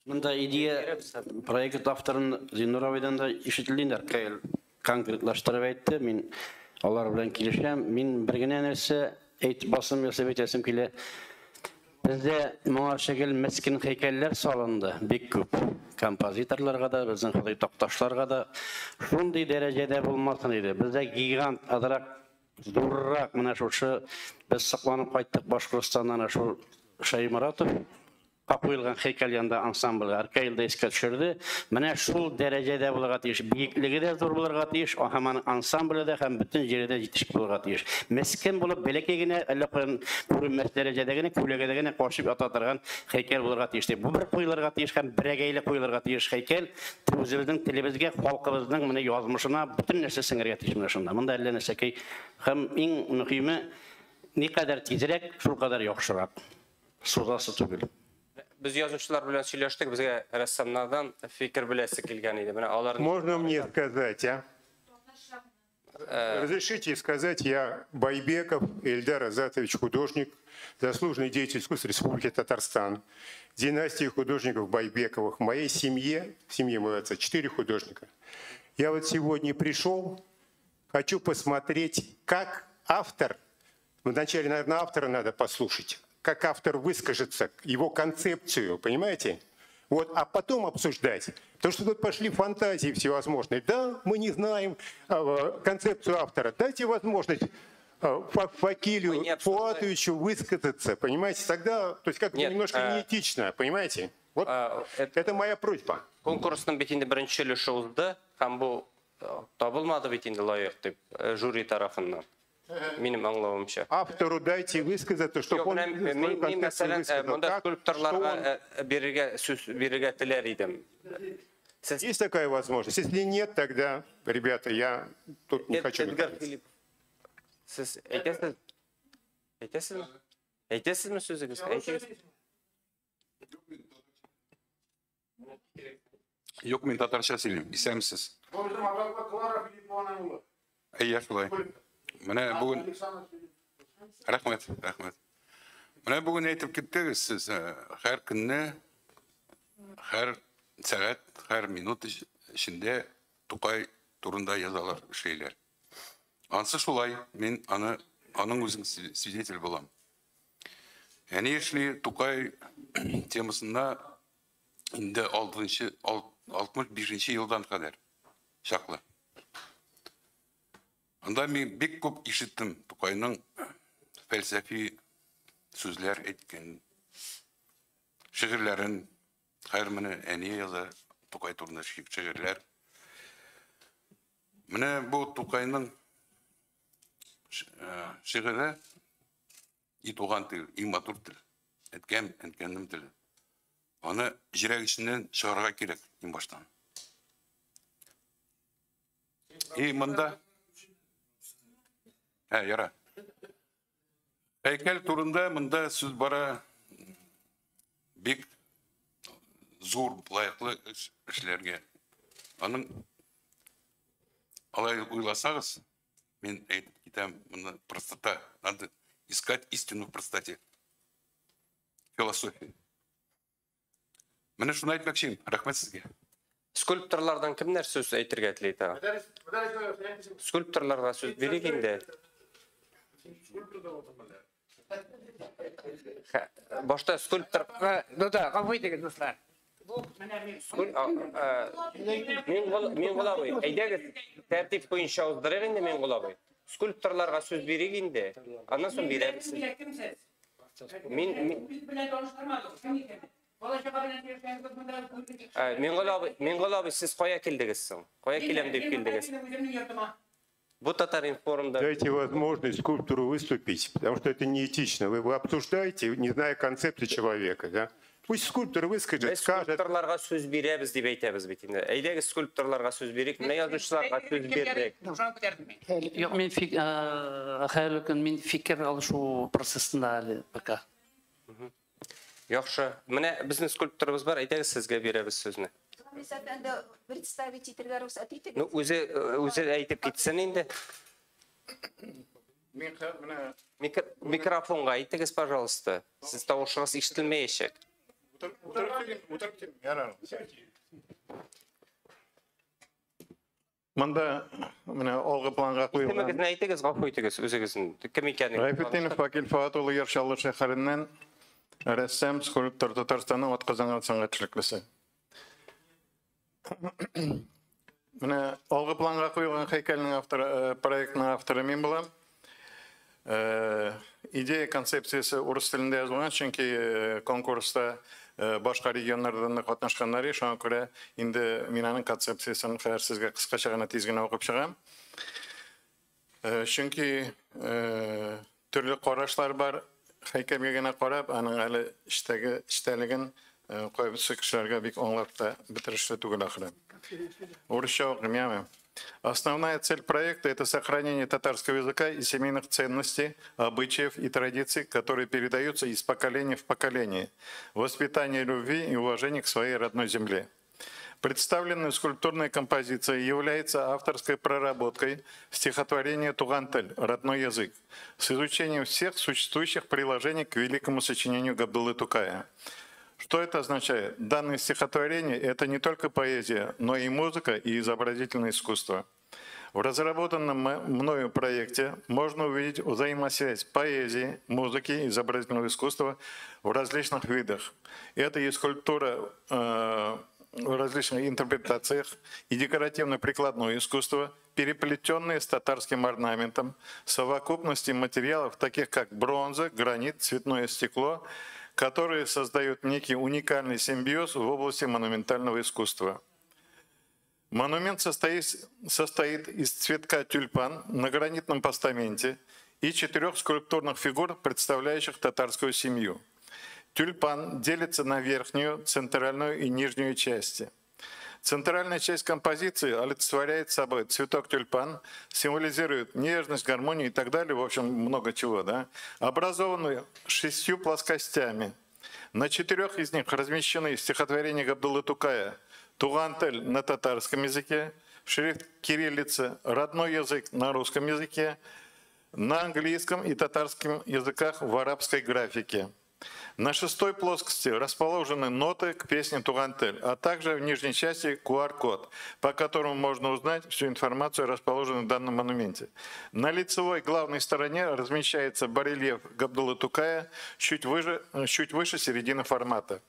Монда идея проект авторын Зиннур абыйдан да ишетелде инде, Аркаил конкретлаштырып әйтте. Мин алар белән килешәм. Мин бер генә нәрсә әйтеп басым ясап әйтәсем килә. Бездә моңа шәкел мескен һәйкәлләр салынды бик күп. Композиторларга да, безнең Ходай такташларга да шундый дәрәҗәдә булмасын иде. Бездә гигант, азрак зуррак менә шушы без сакланып кайттык Башкортстаннан шул Шайморатов куелган һәйкәл янында ансамбль Аркаил да искә төшерде. Менә шул дәрәҗәдә булырга тиеш, биеклеге дә зур булырга тиеш, һәм аның ансамбле дә һәм бөтен җирдә җитешеп булырга тиеш. Мескен булып бәләкәй генә, әллә каян күренмәс дәрәҗәдә генә, күләгәдә генә кашып ята торган һәйкәл булырга тиеш. Бу бер куелырга тиеш һәм берәгәйле куелырга тиеш һәйкәл. Үзебезнең телебезгә, халкыбызның менә язмышына бөтен нәрсә сеңергә тиеш менә шунда. Монда әллә нәрсәкәй һәм иң мөһиме никадәр тизрәк, шулкадәр яхшырак. Сузасы түгел. Без язучылар белән сөйләштек, безгә рәссамнардан фикер беләсе килгән иде. Менә алар. Можно мне сказать, а? Разрешите сказать, я Байбеков Эльдар Азатович, художник, заслуженный деятель искусств Республики Татарстан. Династия художников Байбековых. В моей семье, в семье моего отца, 4 художника. Я вот сегодня пришел, хочу посмотреть, как автор, вначале, наверное, автора надо послушать, как автор выскажется, его концепцию, понимаете? Вот, а потом обсуждать. Потому что тут пошли фантазии всевозможные. Да, мы не знаем концепцию автора. Дайте возможность Факилю Фуатовичу высказаться, понимаете? Тогда, то есть как бы немножко неэтично, понимаете? Вот это моя просьба. Конкурсның бит инде беренче өлеше узды, һәм бу табылмады бит инде лаек дип жюри тарафыннан. Минем аңлавымча. Автору дайте высказаться, чтобы он свою концепцию высказал. Монда скульпторларга бирергә сүз бирергә теләр идем. Есть такая возможность? Если нет, тогда, ребята, я тут не хочу. Эдгар Филиппов, сез әйтәсез? Әйтәсезме? Әйтәсезме сүзегез? Әйтегез. Юк, мин татарча сөйлим. Исәнмесез. Бу безнең абракла Клара Филиппованың улы. Әйе, шулай. Менә бүген Рәхмәт, рәхмәт. Менә бүген әйтеп киттегез сез, һәр көнне, һәр сәгать, һәр минут эчендә Тукай турында язалар, эшләйләр. Ансы шулай, мин аны аның үзен свидетель булам. Әни эшли Тукай темасында инде 65 елдан кадәр чаклы. Анда мин бик күп ишеттем Тукайның фәлсәфи сүзләр әйткән шигырьләрен. Хәер, менә әни яза Тукай турында шигырьләр. Менә бу Тукайның шигыре и туган тел, иң матур тел. Әткәм, әнкәнем теле. Аны җирәк эченнән чыгарырга кирәк иң баштан. И монда Ә, яра. Һәйкәл турында монда сүз бара бик зур, лаеклы эшләргә. Аның алай уйласагыз, мин әйтеп китәм, моны простота. Надо искать истину в простоте. Философия. Менә шуны әйтмәкче идем. Рәхмәт сезгә. Скульпторлардан кемнәр сүз әйтергә тели тагы? Скульпторларга сүз бирик инде. Башта скульптор... Ну да, гафу итегез, дуслар. Миңгол абый, әйдәгез, тәртип буенча уздырыйк инде, Миңгол абый. Скульпторларга сүз бирик инде. Аннан соң бирәбез. Мин Миңгол абый, Миңгол абый, сез кая килдегез соң? Кая киләм дип килдегез? Бу Татар-информда. Дайте возможность скульптору выступить, потому что это неэтично. Вы обсуждаете, не зная концепции человека, да? Пусть скульптор выскажет, скажет. Скульпторларга сүз бирәбез дип әйтәбез бит инде. Әйдәгез скульпторларга сүз бирик, менә язучыларга сүз бирдек. Юк, мин хәерле көн, мин фикер алышу процессында әле пока. Яхшы. Менә безнең скульпторыбыз бар, әйдәгез сезгә бирәбез сүзне. Представить итергә рөхсәт итегез. Ну, үзе әйтеп китсен инде. Микрофонга әйтегез, пожалуйста. Сез тавышыгыз ишетелмәячәк. Монда менә алгы планга куелган. Исемегезне әйтегез, гафу итегез, үзегезнең кем икәнен. Гайфетдинов Вакил Фоат улы Яр Чаллы шәһәреннән рәссам, скульптор, Татарстанның атказанган сәнгать эшлеклесе. Менә алгы планга куелган һәйкәлнең авторы, проектның авторы мин булам. Идея концепциясе урыс телендә язылган, чөнки конкурста башка регионнардан да катнашканнар, шуңа күрә инде мин аның концепциясен хәзер сезгә кыскача гына тиз генә укып чыгам. Чөнки төрле карашлар бар, һәйкәлгә генә карап, аның әле эчтәге эчтәлеген кайбер кешеләргә бик аңлап та бетерешле түгел ахры. Урысча укыйм, яме. Основная цель проекта – это сохранение татарского языка и семейных ценностей, обычаев и традиций, которые передаются из поколения в поколение, воспитание любви и уважения к своей родной земле. Представленная скульптурная композиция является авторской проработкой стихотворения «Туган тел» «Родной язык» с изучением всех существующих приложений к великому сочинению Габдуллы Тукая. Что это означает? Данное стихотворение – это не только поэзия, но и музыка, и изобразительное искусство. В разработанном мною проекте можно увидеть взаимосвязь поэзии, музыки и изобразительного искусства в различных видах. Это и скульптура в различных интерпретациях, и декоративно-прикладное искусство, переплетенное с татарским орнаментом, совокупности материалов, таких как бронза, гранит, цветное стекло, которые создают некий уникальный симбиоз в области монументального искусства. Монумент состоит из цветка тюльпан на гранитном постаменте и 4 скульптурных фигур, представляющих татарскую семью. Тюльпан делится на верхнюю, центральную и нижнюю части. Центральная часть композиции олицетворяет собой цветок тюльпан, символизирует нежность, гармонию и так далее, в общем, много чего, да? Образованную 6 плоскостями. На 4 из них размещены стихотворения Габдуллы Тукая «Туган тел» на татарском языке, шрифт кириллицы, родной язык на русском языке, на английском и татарском языках в арабской графике. На шестой плоскости расположены ноты к песне «Туган тел», а также в нижней части QR-код, по которому можно узнать всю информацию, расположенную в данном монументе. На лицевой главной стороне размещается барельеф Габдуллы Тукая чуть выше середины формата.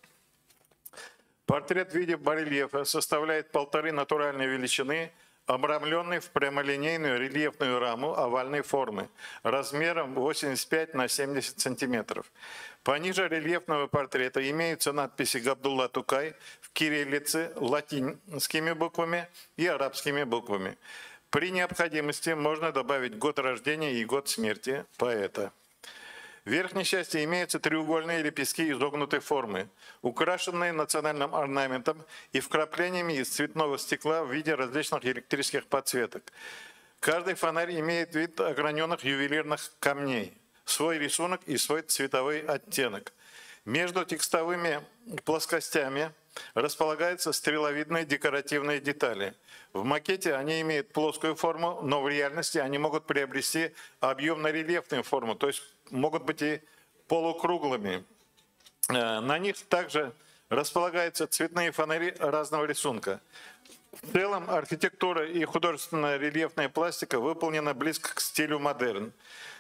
Портрет в виде барельефа составляет 1,5 натуральной величины, обрамленный в прямолинейную рельефную раму овальной формы размером 85 на 70 сантиметров. Пониже рельефного портрета имеются надписи «Габдулла Тукай» в кириллице, латинскими буквами и арабскими буквами. При необходимости можно добавить год рождения и год смерти поэта. В верхней части имеются треугольные лепестки изогнутой формы, украшенные национальным орнаментом и вкраплениями из цветного стекла в виде различных электрических подсветок. Каждый фонарь имеет вид ограненных ювелирных камней, свой рисунок и свой цветовой оттенок. Между текстовыми плоскостями располагаются стреловидные декоративные детали. В макете они имеют плоскую форму, но в реальности они могут приобрести объемно-рельефную форму, то есть могут быть и полукруглыми. На них также располагаются цветные фонари разного рисунка. В целом архитектура и художественная рельефная пластика выполнена близко к стилю модерн.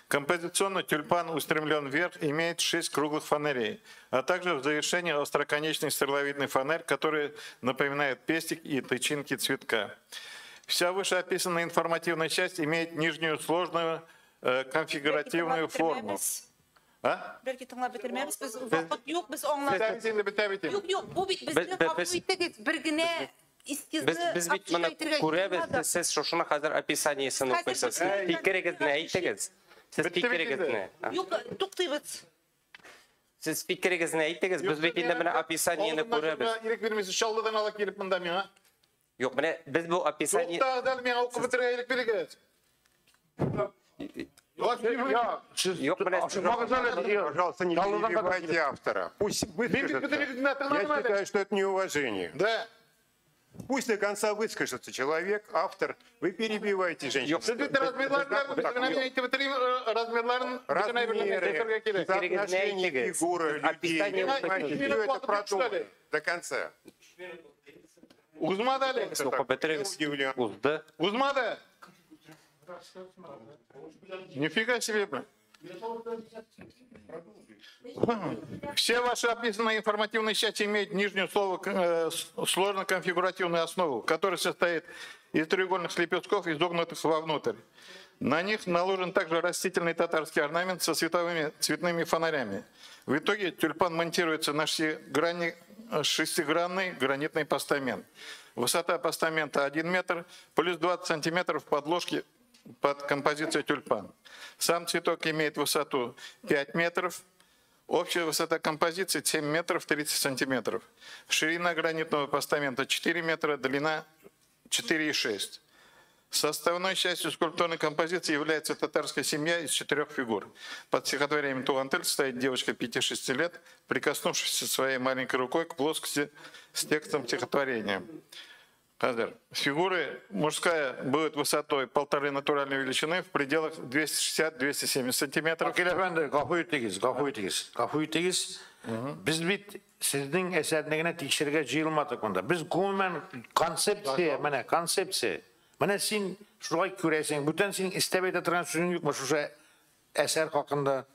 Композиционно тюльпан устремлен вверх, имеет 6 круглых фонарей, а также в завершении остроконечный стреловидный фонарь, который напоминает пестик и тычинки цветка. Вся вышеописанная информативная часть имеет нижнюю сложную конфигуративную форму. А? Без бит моны күрәбез, сез шушыны хәзер описаниесен укыйсыз. Фикерегезне әйтегез. Сез фикерегезне. Юк, туктыйбыз. Сез фикерегезне әйтегез, без бит инде менә описаниене күрәбез. Ирек бирмисез, Чаллыдан алып килеп монда миңа. Юк, менә без бу описание. Туктагыз әле, миңа укып бетерергә ирек бирегез. Пожалуйста, не перебивайте автора. Пусть выскажется. Я считаю, что это неуважение. Да. Пусть до конца выскажется человек, автор. Вы перебиваете женщину. Размеры, соотношение фигуры людей. Все это продумано до конца. Узмады. Узмады. Нифига себе. Все ваши описанные информативные части имеют нижнюю сложно-конфигуративную основу, которая состоит из треугольных лепестков, изогнутых вовнутрь. На них наложен также растительный татарский орнамент со световыми цветными фонарями. В итоге тюльпан монтируется на шестигранный гранитный постамент. Высота постамента 1 метр, плюс 20 сантиметров подложки под композицию тюльпан. Сам цветок имеет высоту 5 метров. Общая высота композиции 7 метров 30 сантиметров. Ширина гранитного постамента 4 метра, длина 4,6. Составной частью скульптурной композиции является татарская семья из 4 фигур. Под стихотворением «Туган тел» стоит девочка 5-6 лет, прикоснувшаяся своей маленькой рукой к плоскости с текстом стихотворения. Фигуры мужская будет высотой 1,5 натуральной величины в пределах 260-270 сантиметров. Акил әфәнде, гафу итегез, гафу итегез, гафу итегез. Без бит сезнең әсәрне генә тикшерергә җыелмадык монда. Без гомумән концепция, менә концепция. Менә син шулай күрәсең, бүтән синең истәп әйтә торган сүзең юкмы шушы әсәр хакында?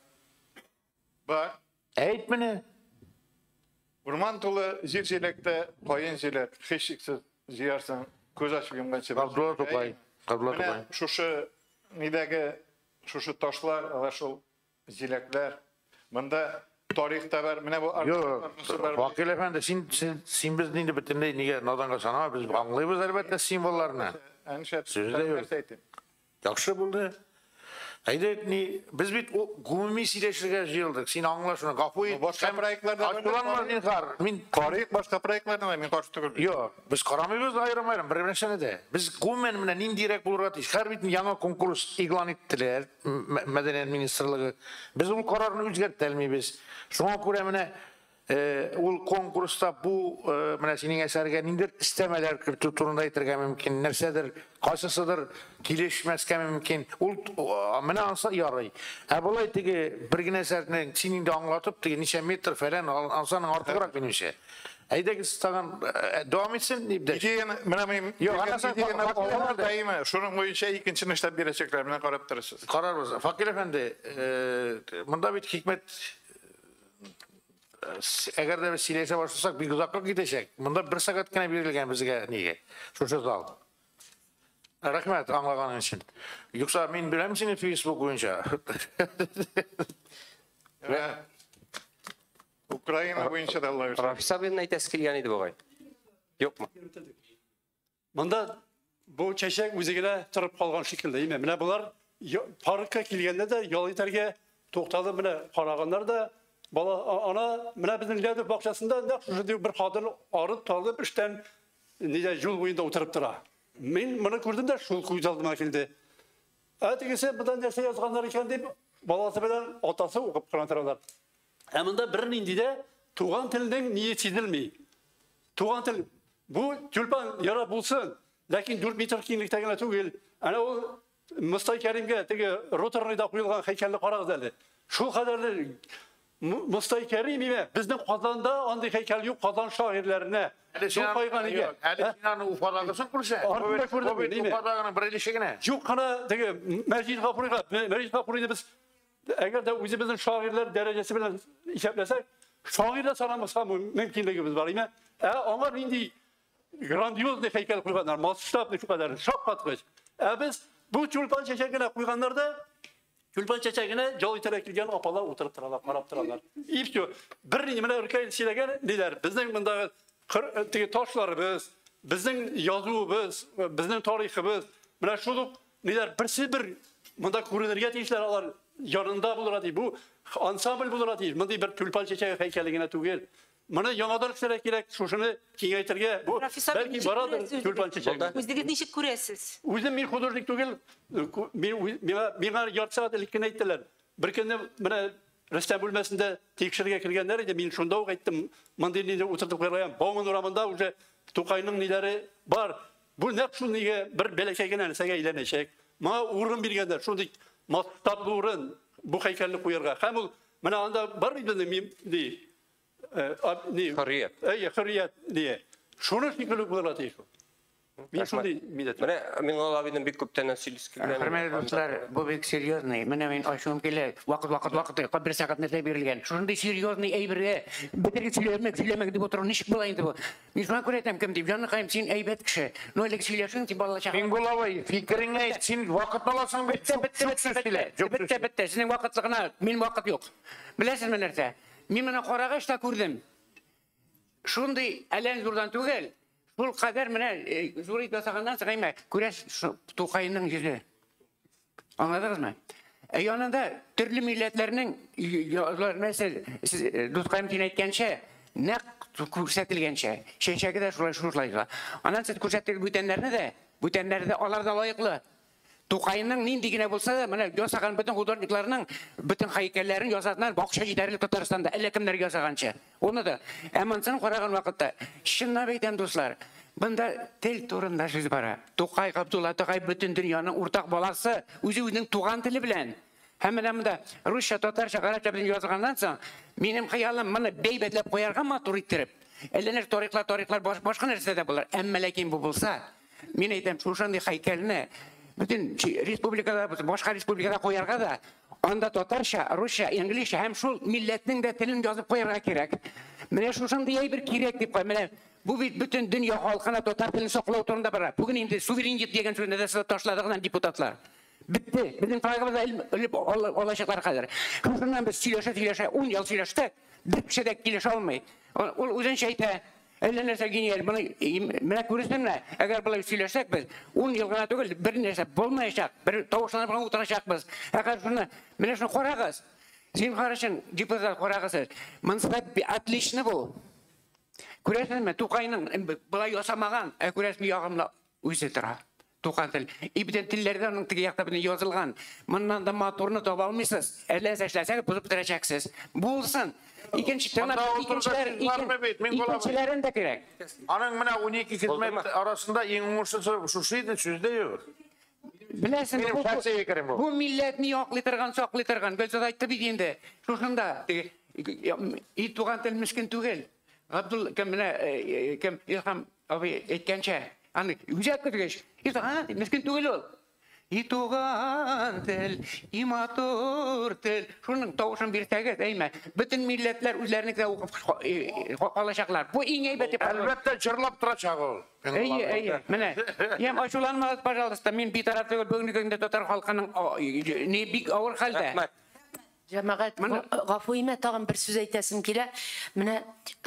Бар. Әйт менә. Урман тулы җир җиләктә, каен җиләк, һичшиксез җыярсың, күз ачып йомганчы. Габдулла Тукай, Габдулла Тукай. Шушы нидәге, шушы ташлар, алар шул җиләкләр. Монда тарих та бар. Менә бу Юк, Вакил әфәнде, син безне инде бөтенләй нигә наданга санама, без аңлыйбыз әлбәттә символларны. Сүз дә юк. Яхшы булды. Әйдә, ни, без бит гомуми сөйләшергә җыелдык. Син аңла шуны, гафу ит. Башка проектларда ачуланма, зинһар. Мин карыйк башка проектларны, мин каршы түгел. Юк, без карамыйбыз аерым-аерым бер нәрсәне дә. Без гомумән менә ниндирәк булырга тиеш. Һәр бит яңа конкурс игълан иттеләр, Мәдәният министрлыгы. Без ул карарны үзгәртә алмыйбыз. Шуңа күрә менә Ул конкурста бу менә синең әсәргә ниндидер өстәмәләр кертү турында әйтергә мөмкин, нәрсәдер, кайсысыдыр килешмәскә мөмкин. Ул менә ансы ярый. Ә болай теге бер генә әсәрне син инде аңлатып, теге ничә метр фәлән, ансаның артыграк минемчә. Әйдәгез тагын дәвам итсен дип дә. Идеяны менә мин идеяны шуның буенча икенчене эшләп бирәчәкләр, менә карап торасыз. Карарбыз. Факил әфәнде, монда бит хикмәт, әгәр дә без сөйләшә башласак, бик озакка китәчәк. Монда бер сәгать кенә бирелгән безгә нигә? Шушы зал. Рәхмәт аңлаганың өчен. Юкса мин беләм сине Facebook буенча. Украина буенча да Алла бирсен. Рафис абыйның әйтәсе килгән иде бугай. Юкмы? Монда бу чәчәк үзе генә торып калган шикелле, әйме? Менә болар паркка килгәндә дә ял итәргә тукталып менә караганнар да, бала ана менә безнең Лядов бакчасында нәкъ шушы бер хатын арып талып эштән нидә юл буенда утырып тора. Мин моны күрдем дә шул күз алдыма килде. Ә тегесе монда нәрсә язганнар икән дип баласы белән атасы укып кына торалар. Ә монда бернинди дә туган телнең ние сизелми. Туган тел бу тюльпан яра булсын, ләкин 4 метр киңлектә генә түгел. Әнә ул Мостай Кәримгә теге роторныйда куелган һәйкәлне карагыз әле. Шул кадәрле Мостай Кәрим име? Безнең Казанда андый һәйкәл юк, Казан шагыйрьләренә. Шул куйган иде. Әле син аны Уфадагысын күрсә. Уфадагының бер өлеше генә. Юк кына теге Мәҗит Гафурига, Мәҗит Гафурины без әгәр дә үзебезнең шагыйрьләр дәрәҗәсе белән исәпләсәк, шагыйрьләр санамаска мөмкинлегебез бар име? Ә аңа нинди грандиозный һәйкәл куйганнар, масштабный шулкадәр, шаккаткыч. Ә без бу тюльпан чәчәгенә куйганнар да, тюльпан чәчәгенә ял итәргә килгән апалар утырып торалар, карап торалар. И все. Бер ни менә Ркаил сөйләгән ниләр, безнең мондагы теге ташларыбыз, безнең язуыбыз, безнең тарихыбыз, менә шул ук ниләр берсе бер монда күренергә тиешләр, алар янында булырга тиеш. Бу ансамбль булырга тиеш. Мондый бер тюльпан чәчәге һәйкәле генә түгел. Моны яңадан эшләргә кирәк, шушыны киңәйтергә. Бу бәлки барадыр тюльпан чәчәге. Үзегез ничек күрәсез? Үзем мин художник түгел, миңа ярты сәгать элек кенә әйттеләр. Бер көнне менә рәссам бүлмәсендә тикшерергә кергәннәр иде, мин шунда ук әйттем, мондый нидә утыртып куярга. Бауман урамында уже Тукайның ниләре бар. Бу нәкъ шул нигә бер бәләкәй генә нәрсәгә әйләнәчәк. Моңа урын биргәннәр, шундый масштаблы урын бу һәйкәлне куярга. Һәм ул менә анда бар бит безнең ни ни хөррият. Әйе, хөррият дие. Шуны шикелле булырга тиеш ул. Мин шундый милләт. Менә Миңнулла абыйның бик күптәннән сөйлисе килгән. Хөрмәтле дуслар, бу бик серьезный. Менә мин ачуым килә. Вакыт, вакыт, вакыт, бер сәгать нәрсә бирелгән. Шундый серьезный әйбергә бетереп сөйләмәк, сөйләмәк дип утыру ничек була инде бу? Мин шуңа күрә әйтәм, кем дип, җаныкаем, син әйбәт кеше. Ну, элек сөйләшең, син балалар чак. Миңнулла абый, фикереңне әйт, син вакытны аласың бит. Бетте, бетте, бетте, бетте. Синең вакытлыгына мин вакыт юк. Беләсезме нәрсә? Мин моны карагач та күрдем. Шундый әлән зурдан түгел. Шул кадәр менә зур итеп ясаганнан соң, әйме, күрәсез, Тукайның йөзе. Аңладыгызмы? Ә янында төрле милләтләрнең, мәсәл, сез дускаем син әйткәнчә, нәкъ күрсәтелгәнчә, чәчәге дә шулай шулай. Аннан сез күрсәттегез бүтәннәрне дә, бүтәннәр дә алар да лаеклы. Тукайның нинди генә булса да, менә ясаган бөтен художникларның бөтен һәйкәлләрен ясаганнар, бакча җитәрлек Татарстанда, әллә кемнәр ясаганчы. Оны да. Ә монысын караган вакытта, чынлап әйтәм, дуслар, бында тел турында сүз бара. Тукай, Габдулла Тукай бөтен дөньяның уртак баласы, үзе үзенең туган теле белән. Һәм менә монда русча, татарча, гарәпчә белән язганнан соң, минем хыялым моны бәйбәтләп куярга матур иттереп. Әллә нәрсә тарихлар, тарихлар башка нәрсә дә булыр. Әмма ләкин бу булса, мин әйтәм, шушындый һәйкәлне бөтен республикада, башка республикада куярга да, анда татарча, русча, инглизчә һәм шул милләтнең дә телен язып куярга кирәк. Менә шушындый әйбер кирәк дип куй. Менә бу бит бөтен дөнья халкына татар телен саклау турында бара. Бүген инде суверенитет дигән сүзне дә ташлады гына депутатлар. Бетте. Безнең флагыбызны элеп алачаклар хәзер. Шушыннан без сөйләшә-сөйләшә 10 ел сөйләштек, бер кеше дә килешә алмый. Ул үзенчә әйтә. Әллә нәрсә гениаль. Моны менә күрәсезме? Әгәр болай сөйләшсәк без 10 ел гына түгел, бер нәрсә булмаячак, бер тавышланып кына утырачакбыз. Әгәр шуны, менә шуны карагыз. Зинһар өчен депутат карагыз. Монысы отлично бу. Күрәсезме? Тукайның болай ясамаган, ә күрәсезме, ягымлы үзе тора. Туган тел. И бөтен телләрдә аның теге якта бөтен язылган. Моннан да матурны таба алмыйсыз. Әллә эшләсәгез бозып бетерәчәксез. Булсын. Икенче икенчеләрен дә кирәк. Аның менә 12 хезмәт арасында иң уңышлысы шушы иде, сүз дә юк. Беләсең, бу милләтне яклый торган, саклый торган. Гөлзада әйтте бит инде. Шушында теге и туган тел мискин түгел. Габдул кем менә кем Илһам абый әйткәнчә, аны үзәк көтгәч, и туган мискин түгел ул. И туган тел, и матур тел. Шуның тавышын бирсәгез, әйме, бөтен милләтләр үзләренеке укып калачаклар. Бу иң әйбәт дип. Әлбәттә, җырлап торачак ул. Әйе, әйе. Менә, ям ачуланмагыз, пожалуйста, мин битараф түгел, бүгенге көндә татар халкының ни бик авыр хәлдә. Җәмәгать, гафу имә, тагын бер сүз әйтәсем килә. Менә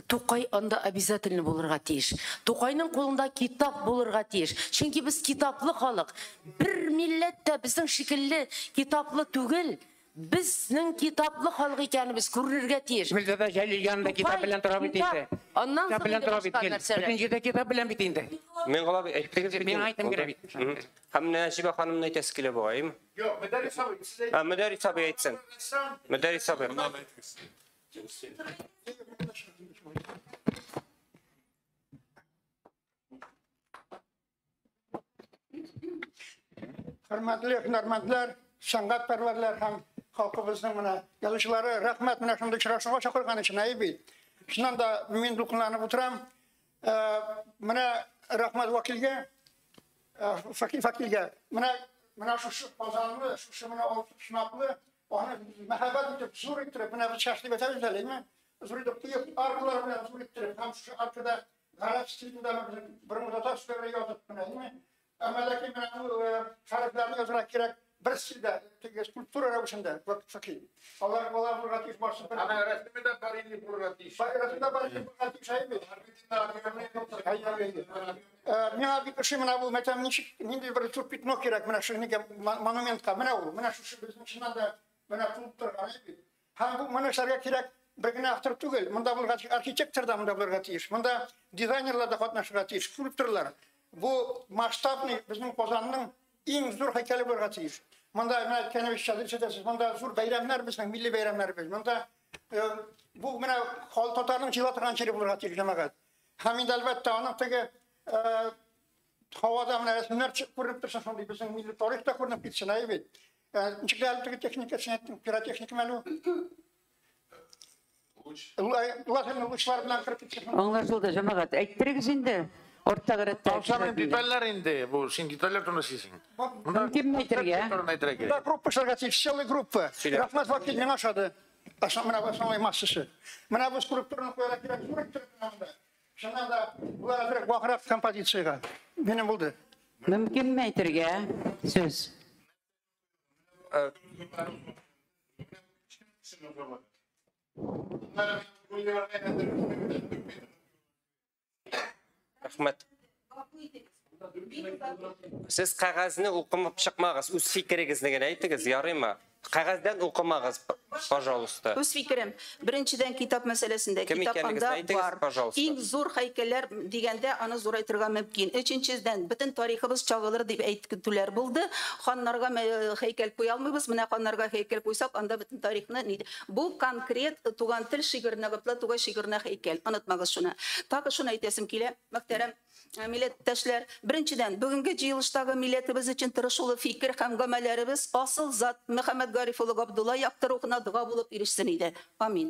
Тукай анда обязательно булырга тиеш. Тукайның кулында китап булырга тиеш. Чөнки без китаплы халык. Бер милләт тә безнең шикелле китаплы түгел. Безнең китаплы халык икәнебез күренергә тиеш. Гөлзада Җәлил янында китап белән тора бит инде. Аннан Китап белән тора бит. Бөтен җирдә китап белән бит инде. Миңгол абый, әйттегез бит. Мин әйтәм генә бит. Һәм Нәҗибә ханымны әйтәсе килә бугай. Юк, Мөдәррис абый, сез әйтегез. Мөдәррис абый әйтсен. Мөдәррис абый. Хөрмәтле һөнәрмәндләр, сәнгатьпәрвәрләр һәм халкыбызның менә язучылары, рәхмәт менә шундый очрашуга чакырган өчен, әйе бит. Чыннан да мин дулкынланып утырам. Менә рәхмәт вәкилгә, Факилгә. Менә шушы Казанлы, шушы менә алтын, аны мәһабәт итеп, зур иттереп, менә без чәч дип әйтәбез әле, әйме? Зур итеп куеп, аркалар белән зур иттереп, һәм шушы аркада гарәп стилендә борынгы татар сүзләре язып, менә, әйме? Әмма ләкин менә бу хәрефләрне язарга кирәк бер стильдә, теге скульптура рәвешендә, Факил. Алар булырга тиеш барсы бер. Ана рәсеме дә барельеф булырга тиеш. Рәсеме дә барельеф булырга тиеш, әйе бит. Миңа бик ошый менә бу, мәтәм, ничек, нинди бер зур пятно кирәк менә шушы нигә монументка. Менә ул, менә шушы безнең чыннан да менә тулып торган, әйе бит. Һәм бу моны эшләргә кирәк бер генә автор түгел. Монда булырга тиеш архитектор да монда булырга тиеш. Монда дизайнерлар да катнашырга тиеш, скульпторлар. Бу масштабный безнең Казанның иң зур һәйкәле булырга тиеш. Монда менә әйткәнебезчә, дөрес, монда зур бәйрәмнәр безнең, милли бәйрәмнәребез. Монда бу менә халык татарның җыела торган җире булырга тиеш, җәмәгать. Һәм инде әлбәттә аның теге һавада менә рәсемнәр күренеп торсын, шундый безнең милли тарих та күренеп китсен, әйе бит. Ничек әле теге техника, син әйттең, пиротехника мәле ул? Лазерный лучлар белән кереп китсен. Аңлашылды, җәмәгать. Әйттерегез инде. Орта рәттә. Алсаң детальләр инде, бу син детальләр турында сөйлисең. Кем әйтергә? Да, группа эшләргә тиеш, целая группа. Рәхмәт, Вакил, миңа ошады. Менә основной массасы. Менә бу скульптураны куярга кирәк, зур иттереп менә монда. Чыннан да булар әзрәк ваграк композициягә. Минем булды. Мөмкинме әйтергә сүз? Рәхмәт. Сез кәгазьне укымап чыкмагыз, үз фикерегезне генә әйтегез, ярыймы? Кәгазьдән укымагыз, пожалуйста. Үз фикерем. Беренчедән китап мәсьәләсендә. Кем Китап икәнлегезне анда әйтегез, бар. пожалуйста. Иң зур һәйкәлләр дигәндә аны зурайтырга мөмкин. Өченчедән, бөтен тарихыбыз чагылыр дип әйтүләр булды. Ханнарга һәйкәл куя алмыйбыз. Менә ханнарга һәйкәл куйсак, анда бөтен тарихны ни. Бу конкрет туган тел шигыренә, Габдулла Тукай шигыренә һәйкәл. Онытмагыз шуны. Тагы шуны әйтәсем килә, мөхтәрәм милләттәшләр. Беренчедән, бүгенге җыелыштагы милләтебез өчен тырышулы фикер һәм гамәлләребез асыл зат Мөхәммәд Гариф улы Габдулла якты рухына дога булып ирешсен иде. Амин.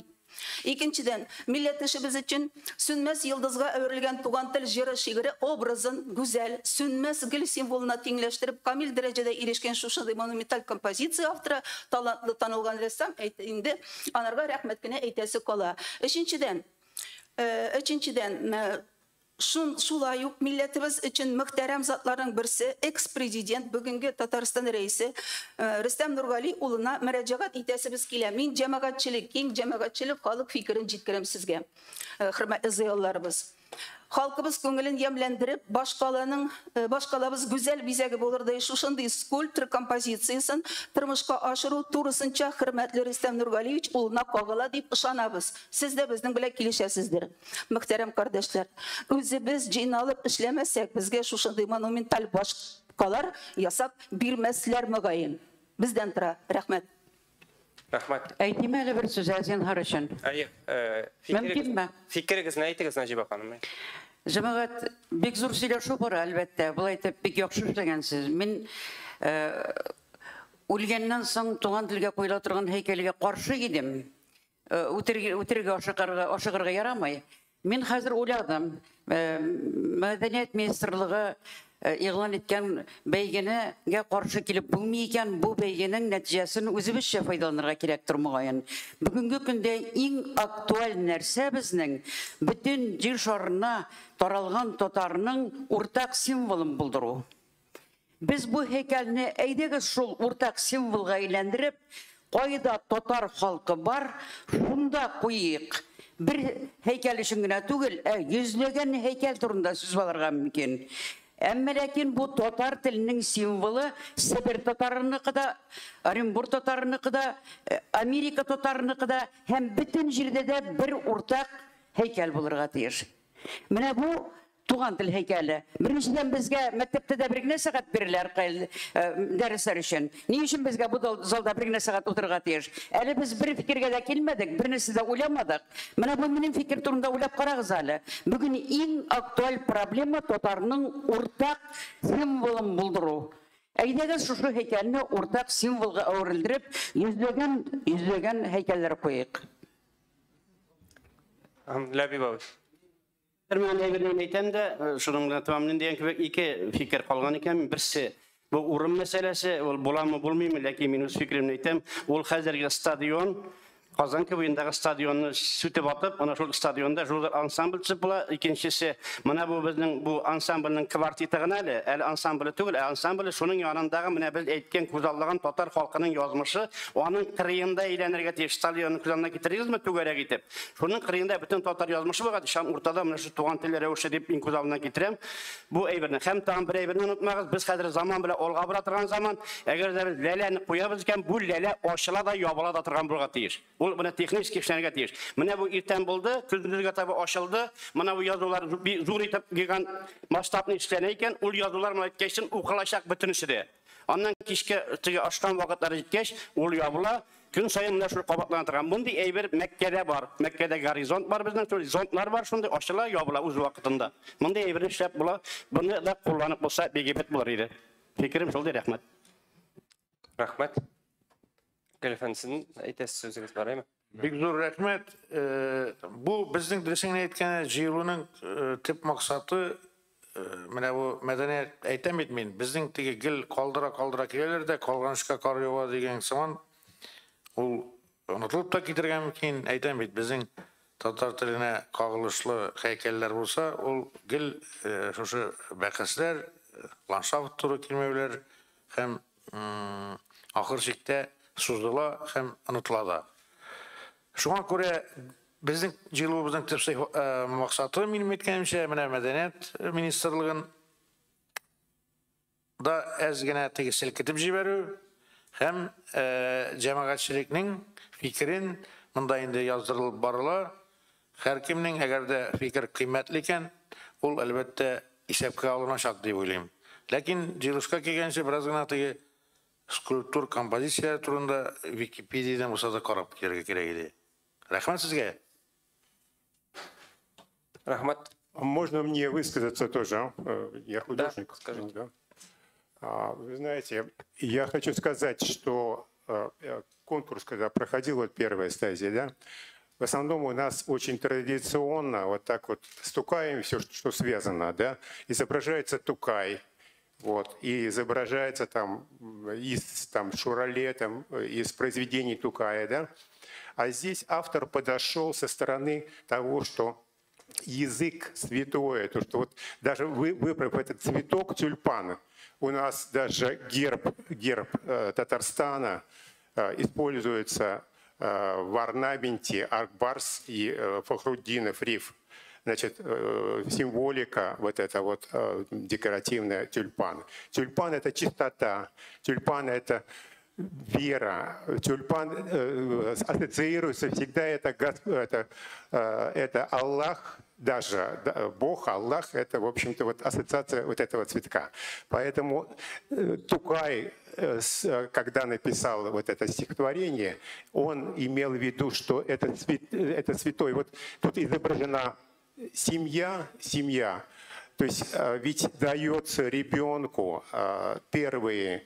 Икенчедән, милләттәшебез өчен сүнмәс йолдызга әверелгән туган тел җыры шигыре образын гүзәл, сүнмәс гөл символына тиңләштереп, камил дәрәҗәдә ирешкән шушы монументаль композиция авторы, талантлы танылган рәссам, инде анарга рәхмәт кенә әйтәсе кала. Өченчедән, шулай ук милләтебез өчен мөхтәрәм затларның берсе, экс-президент, бүгенге Татарстан рәисе Рөстәм Нургали улына мөрәҗәгать итәсебез килә. Мин җәмәгатьчелек, киң җәмәгатьчелек халык фикерен җиткерәм сезгә, хөрмәтле зыялыларыбыз. Халкыбыз күңелен ямьләндереп, башкалабыз гүзәл бизәге булырдай шушындый скульптор композициясен тормышка ашыру турысынча хөрмәтле Рөстәм Нургалиевич улына кагыла дип ышанабыз. Сез дә безнең белән килешәсездер. Мөхтәрәм кардәшләр, үзебез җыйналып эшләмәсәк, безгә шушындый монументаль башкалар ясап бирмәсләр мөгаен. Бездән тора. Рәхмәт. Рәхмәт. Әйтим әле бер сүз, зинһар өчен. Әйе, Мөмкинме? Фикерегезне әйтегез, Нәҗибә ханым. Җәмәгать, бик зур сөйләшү бара, әлбәттә. Болай итеп бик яхшы эшләгәнсез. Мин үлгәннән соң туган телгә куела торган һәйкәлгә каршы идем. Үтерергә ашыгырга ярамый. Мин хәзер уйладым. Мәдәният министрлыгы игълан иткән бәйгенегә каршы килеп булмый икән, бу бәйгенең нәтиҗәсен үзебезчә файдаланырга кирәктер мөгаен. Бүгенге көндә иң актуаль нәрсә безнең бөтен җир шарына таралган татарның уртак символын булдыру. Без бу һәйкәлне әйдәгез шул уртак символга әйләндереп, кайда татар халкы бар, шунда куйыйк. Бер һәйкәл өчен генә түгел, ә йөзләгән һәйкәл турында сүз алырга мөмкин. Әмма ләкин бу татар теленең символы Себер татарыныкы да, Оренбург татарыныкы да, Америка татарыныкы да һәм бөтен җирдә дә бер уртак һәйкәл булырга тиеш. Менә бу туган тел һәйкәле. Беренчедән безгә мәктәптә дә бер генә сәгать бирелә дәресләр өчен. Ни өчен безгә бу залда бер генә сәгать утырырга тиеш? Әле без бер фикергә дә килмәдек, бер нәрсә дә уйламадык. Менә бу минем фикер турында уйлап карагыз әле. Бүген иң актуаль проблема татарның уртак символын булдыру. Әйдәгез шушы һәйкәлне уртак символга әверелдереп, йөзләгән һәйкәлләр куйыйк. Ләбиб абый. Мин әйберне әйтәм дә, шуның белән тәмамлыйм дигән кебек ике фикер калган икән. Берсе бу урын мәсьәләсе, ул буламы, булмыймы, ләкин мин үз фикеремне әйтәм. Ул хәзерге стадион, Казан буендагы стадионны сүтеп атып, ана шул стадионда зур ансамбль төзеп була. Икенчесе, менә бу безнең бу ансамбльнең квартеты гына әле, әле ансамбле түгел, ә ансамбле шуның янындагы менә без әйткән күзаллаган татар халкының язмышы, аның кырыенда әйләнергә тиеш. Стадионны күз алдына китерегезме түгәрәк итеп? Шуның кырыенда бөтен татар язмышы булган, һәм уртада менә шу туган тел рәвеше дип мин күз алдына китерәм. Бу әйберне һәм тагын бер әйберне онытмагыз, без хәзер заман белән алга бара торган заман. Әгәр дә без ләләне куябыз икән, бу ләлә ачыла да ябыла да торган булырга тиеш. Ул менә технически эшләргә тиеш. Менә бу иртән булды, көндезгә таба ачылды. Менә бу язулар зур итеп гигант масштабны эшләнә икән, ул язулар менә әйткәчтен укылачак бөтенесе дә. Аннан кичкә теге ашкан вакытлары җиткәч, ул ябыла. Көн саен менә шул кабатлана торган. Мондый әйбер Мәккәдә бар. Мәккәдә горизонт бар безнең, шул зонтлар бар, шундый ачыла, ябыла үз вакытында. Мондый әйберне эшләп була. Моны да кулланып булса бик әйбәт булыр иде. Фикерем шул, рәхмәт. Рәхмәт. Гөлфән, әйтәсез сүзегез бар, әйме? Бик зур рәхмәт. Бу безнең дөресен генә әйткәндә җыелуның төп максаты менә бу мәдәният әйтәм бит мин, безнең теге гел калдыра-калдыра киләләр дә, калган эшкә кар ява дигән сыман, ул онытылып та китергә мөмкин. Әйтәм бит, безнең татар теленә кагылышлы һәйкәлләр булса, ул гел шушы бәхәсләр, ландшафт туры килмәүләр һәм ахыр чиктә сузыла һәм онытыла да. Шуңа күрә безнең җыелуыбызның төп максаты, минем әйткәнемчә, менә мәдәният министрлыгын да әз генә теге селкетеп җибәрү һәм җәмәгатьчелекнең фикерен монда инде яздырылып барыла. Һәркемнең, әгәр дә фикер кыйммәтле икән, ул әлбәттә исәпкә алыначак дип уйлыйм. Ләкин җыелышка килгәнче бераз гына теге скульптур композицияләр турында Википедиядән булса да карап килергә кирәк иде. Рәхмәт сезгә. Рәхмәт. Можно мне высказаться тоже? Я художник. Да, скажите. Да. Вы знаете, я хочу сказать, что конкурс, когда проходил, вот первая стадия, да, в основном у нас очень традиционно вот так вот стукаем все, что связано, да, изображается Тукай, вот, и изображается там из там, Шурале, там, из произведений Тукая, да. А здесь автор подошел со стороны того, что язык святое, то, что вот даже выбрав этот цветок тюльпан, у нас даже герб Татарстана используется в орнаменте Акбарс и Фахрутдинов риф. значит, символика вот эта вот декоративная тюльпан. Тюльпан – это чистота, тюльпан – это вера. Тюльпан ассоциируется всегда, это Аллах, даже Бог, Аллах, это, в общем-то, вот ассоциация вот этого цветка. Поэтому Тукай, когда написал вот это стихотворение, он имел в виду, что это святой. Вот тут изображена семья, семья. То есть ведь дается ребенку первые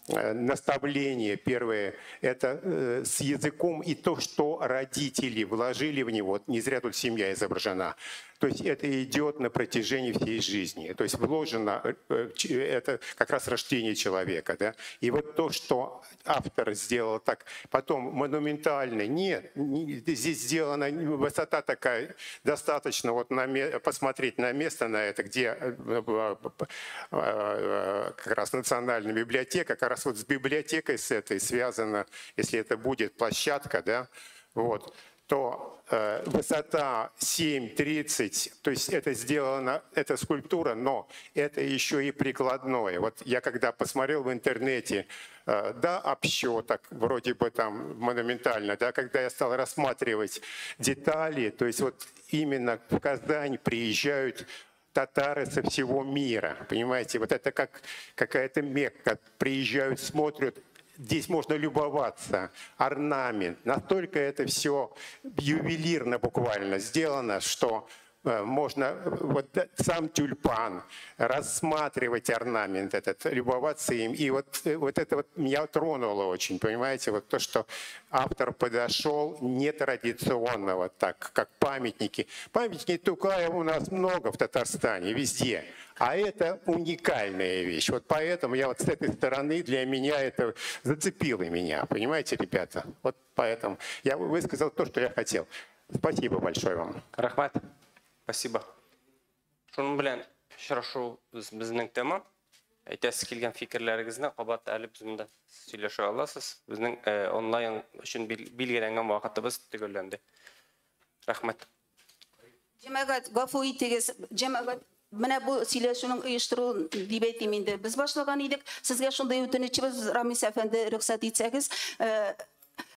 наставления, первые, это с языком и то, что родители вложили в него, не зря тут семья изображена. То есть это идет на протяжении всей жизни. То есть вложено, это как раз рождение человека. Да? И вот то, что автор сделал так, потом монументально, нет, здесь сделана высота такая, достаточно вот посмотреть на место, на это, где как раз национальная библиотека, как раз вот с библиотекой с этой связана, если это будет площадка, да, вот, то высота 7,30, то есть это сделано, это скульптура, но это еще и прикладное. Вот я когда посмотрел в интернете, да, общо так вроде бы там монументально, да, когда я стал рассматривать детали, то есть вот именно в Казань приезжают татары со всего мира, понимаете, вот это как какая-то Мекка, приезжают, смотрят. Здесь можно любоваться, орнамент. Настолько это все ювелирно буквально сделано, что можно вот сам тюльпан, рассматривать орнамент этот, любоваться им. И вот это вот меня тронуло очень, понимаете, вот то, что автор подошел нетрадиционно, вот так, как памятники. Памятники Тукая у нас много в Татарстане, везде. А это уникальная вещь. Вот поэтому я вот с этой стороны, для меня это зацепило меня, понимаете, ребята? Вот поэтому я высказал то, что я хотел. Спасибо большое вам. Рахмат. Спасибо. Шуның белән очрашу безнең тема. Әйтәсе килгән фикерләрегезне кабат әле без монда сөйләшә аласыз. Безнең онлайн өчен билгеләнгән вакытыбыз төгәлләнде. Рәхмәт. Җәмәгать, гафу итегез. Җәмәгать, менә бу сөйләшүнең оештыру дип әйтим инде. Без башлаган идек. Сезгә шундый үтенечебез, Рамис әфәнде, рөхсәт итсәгез,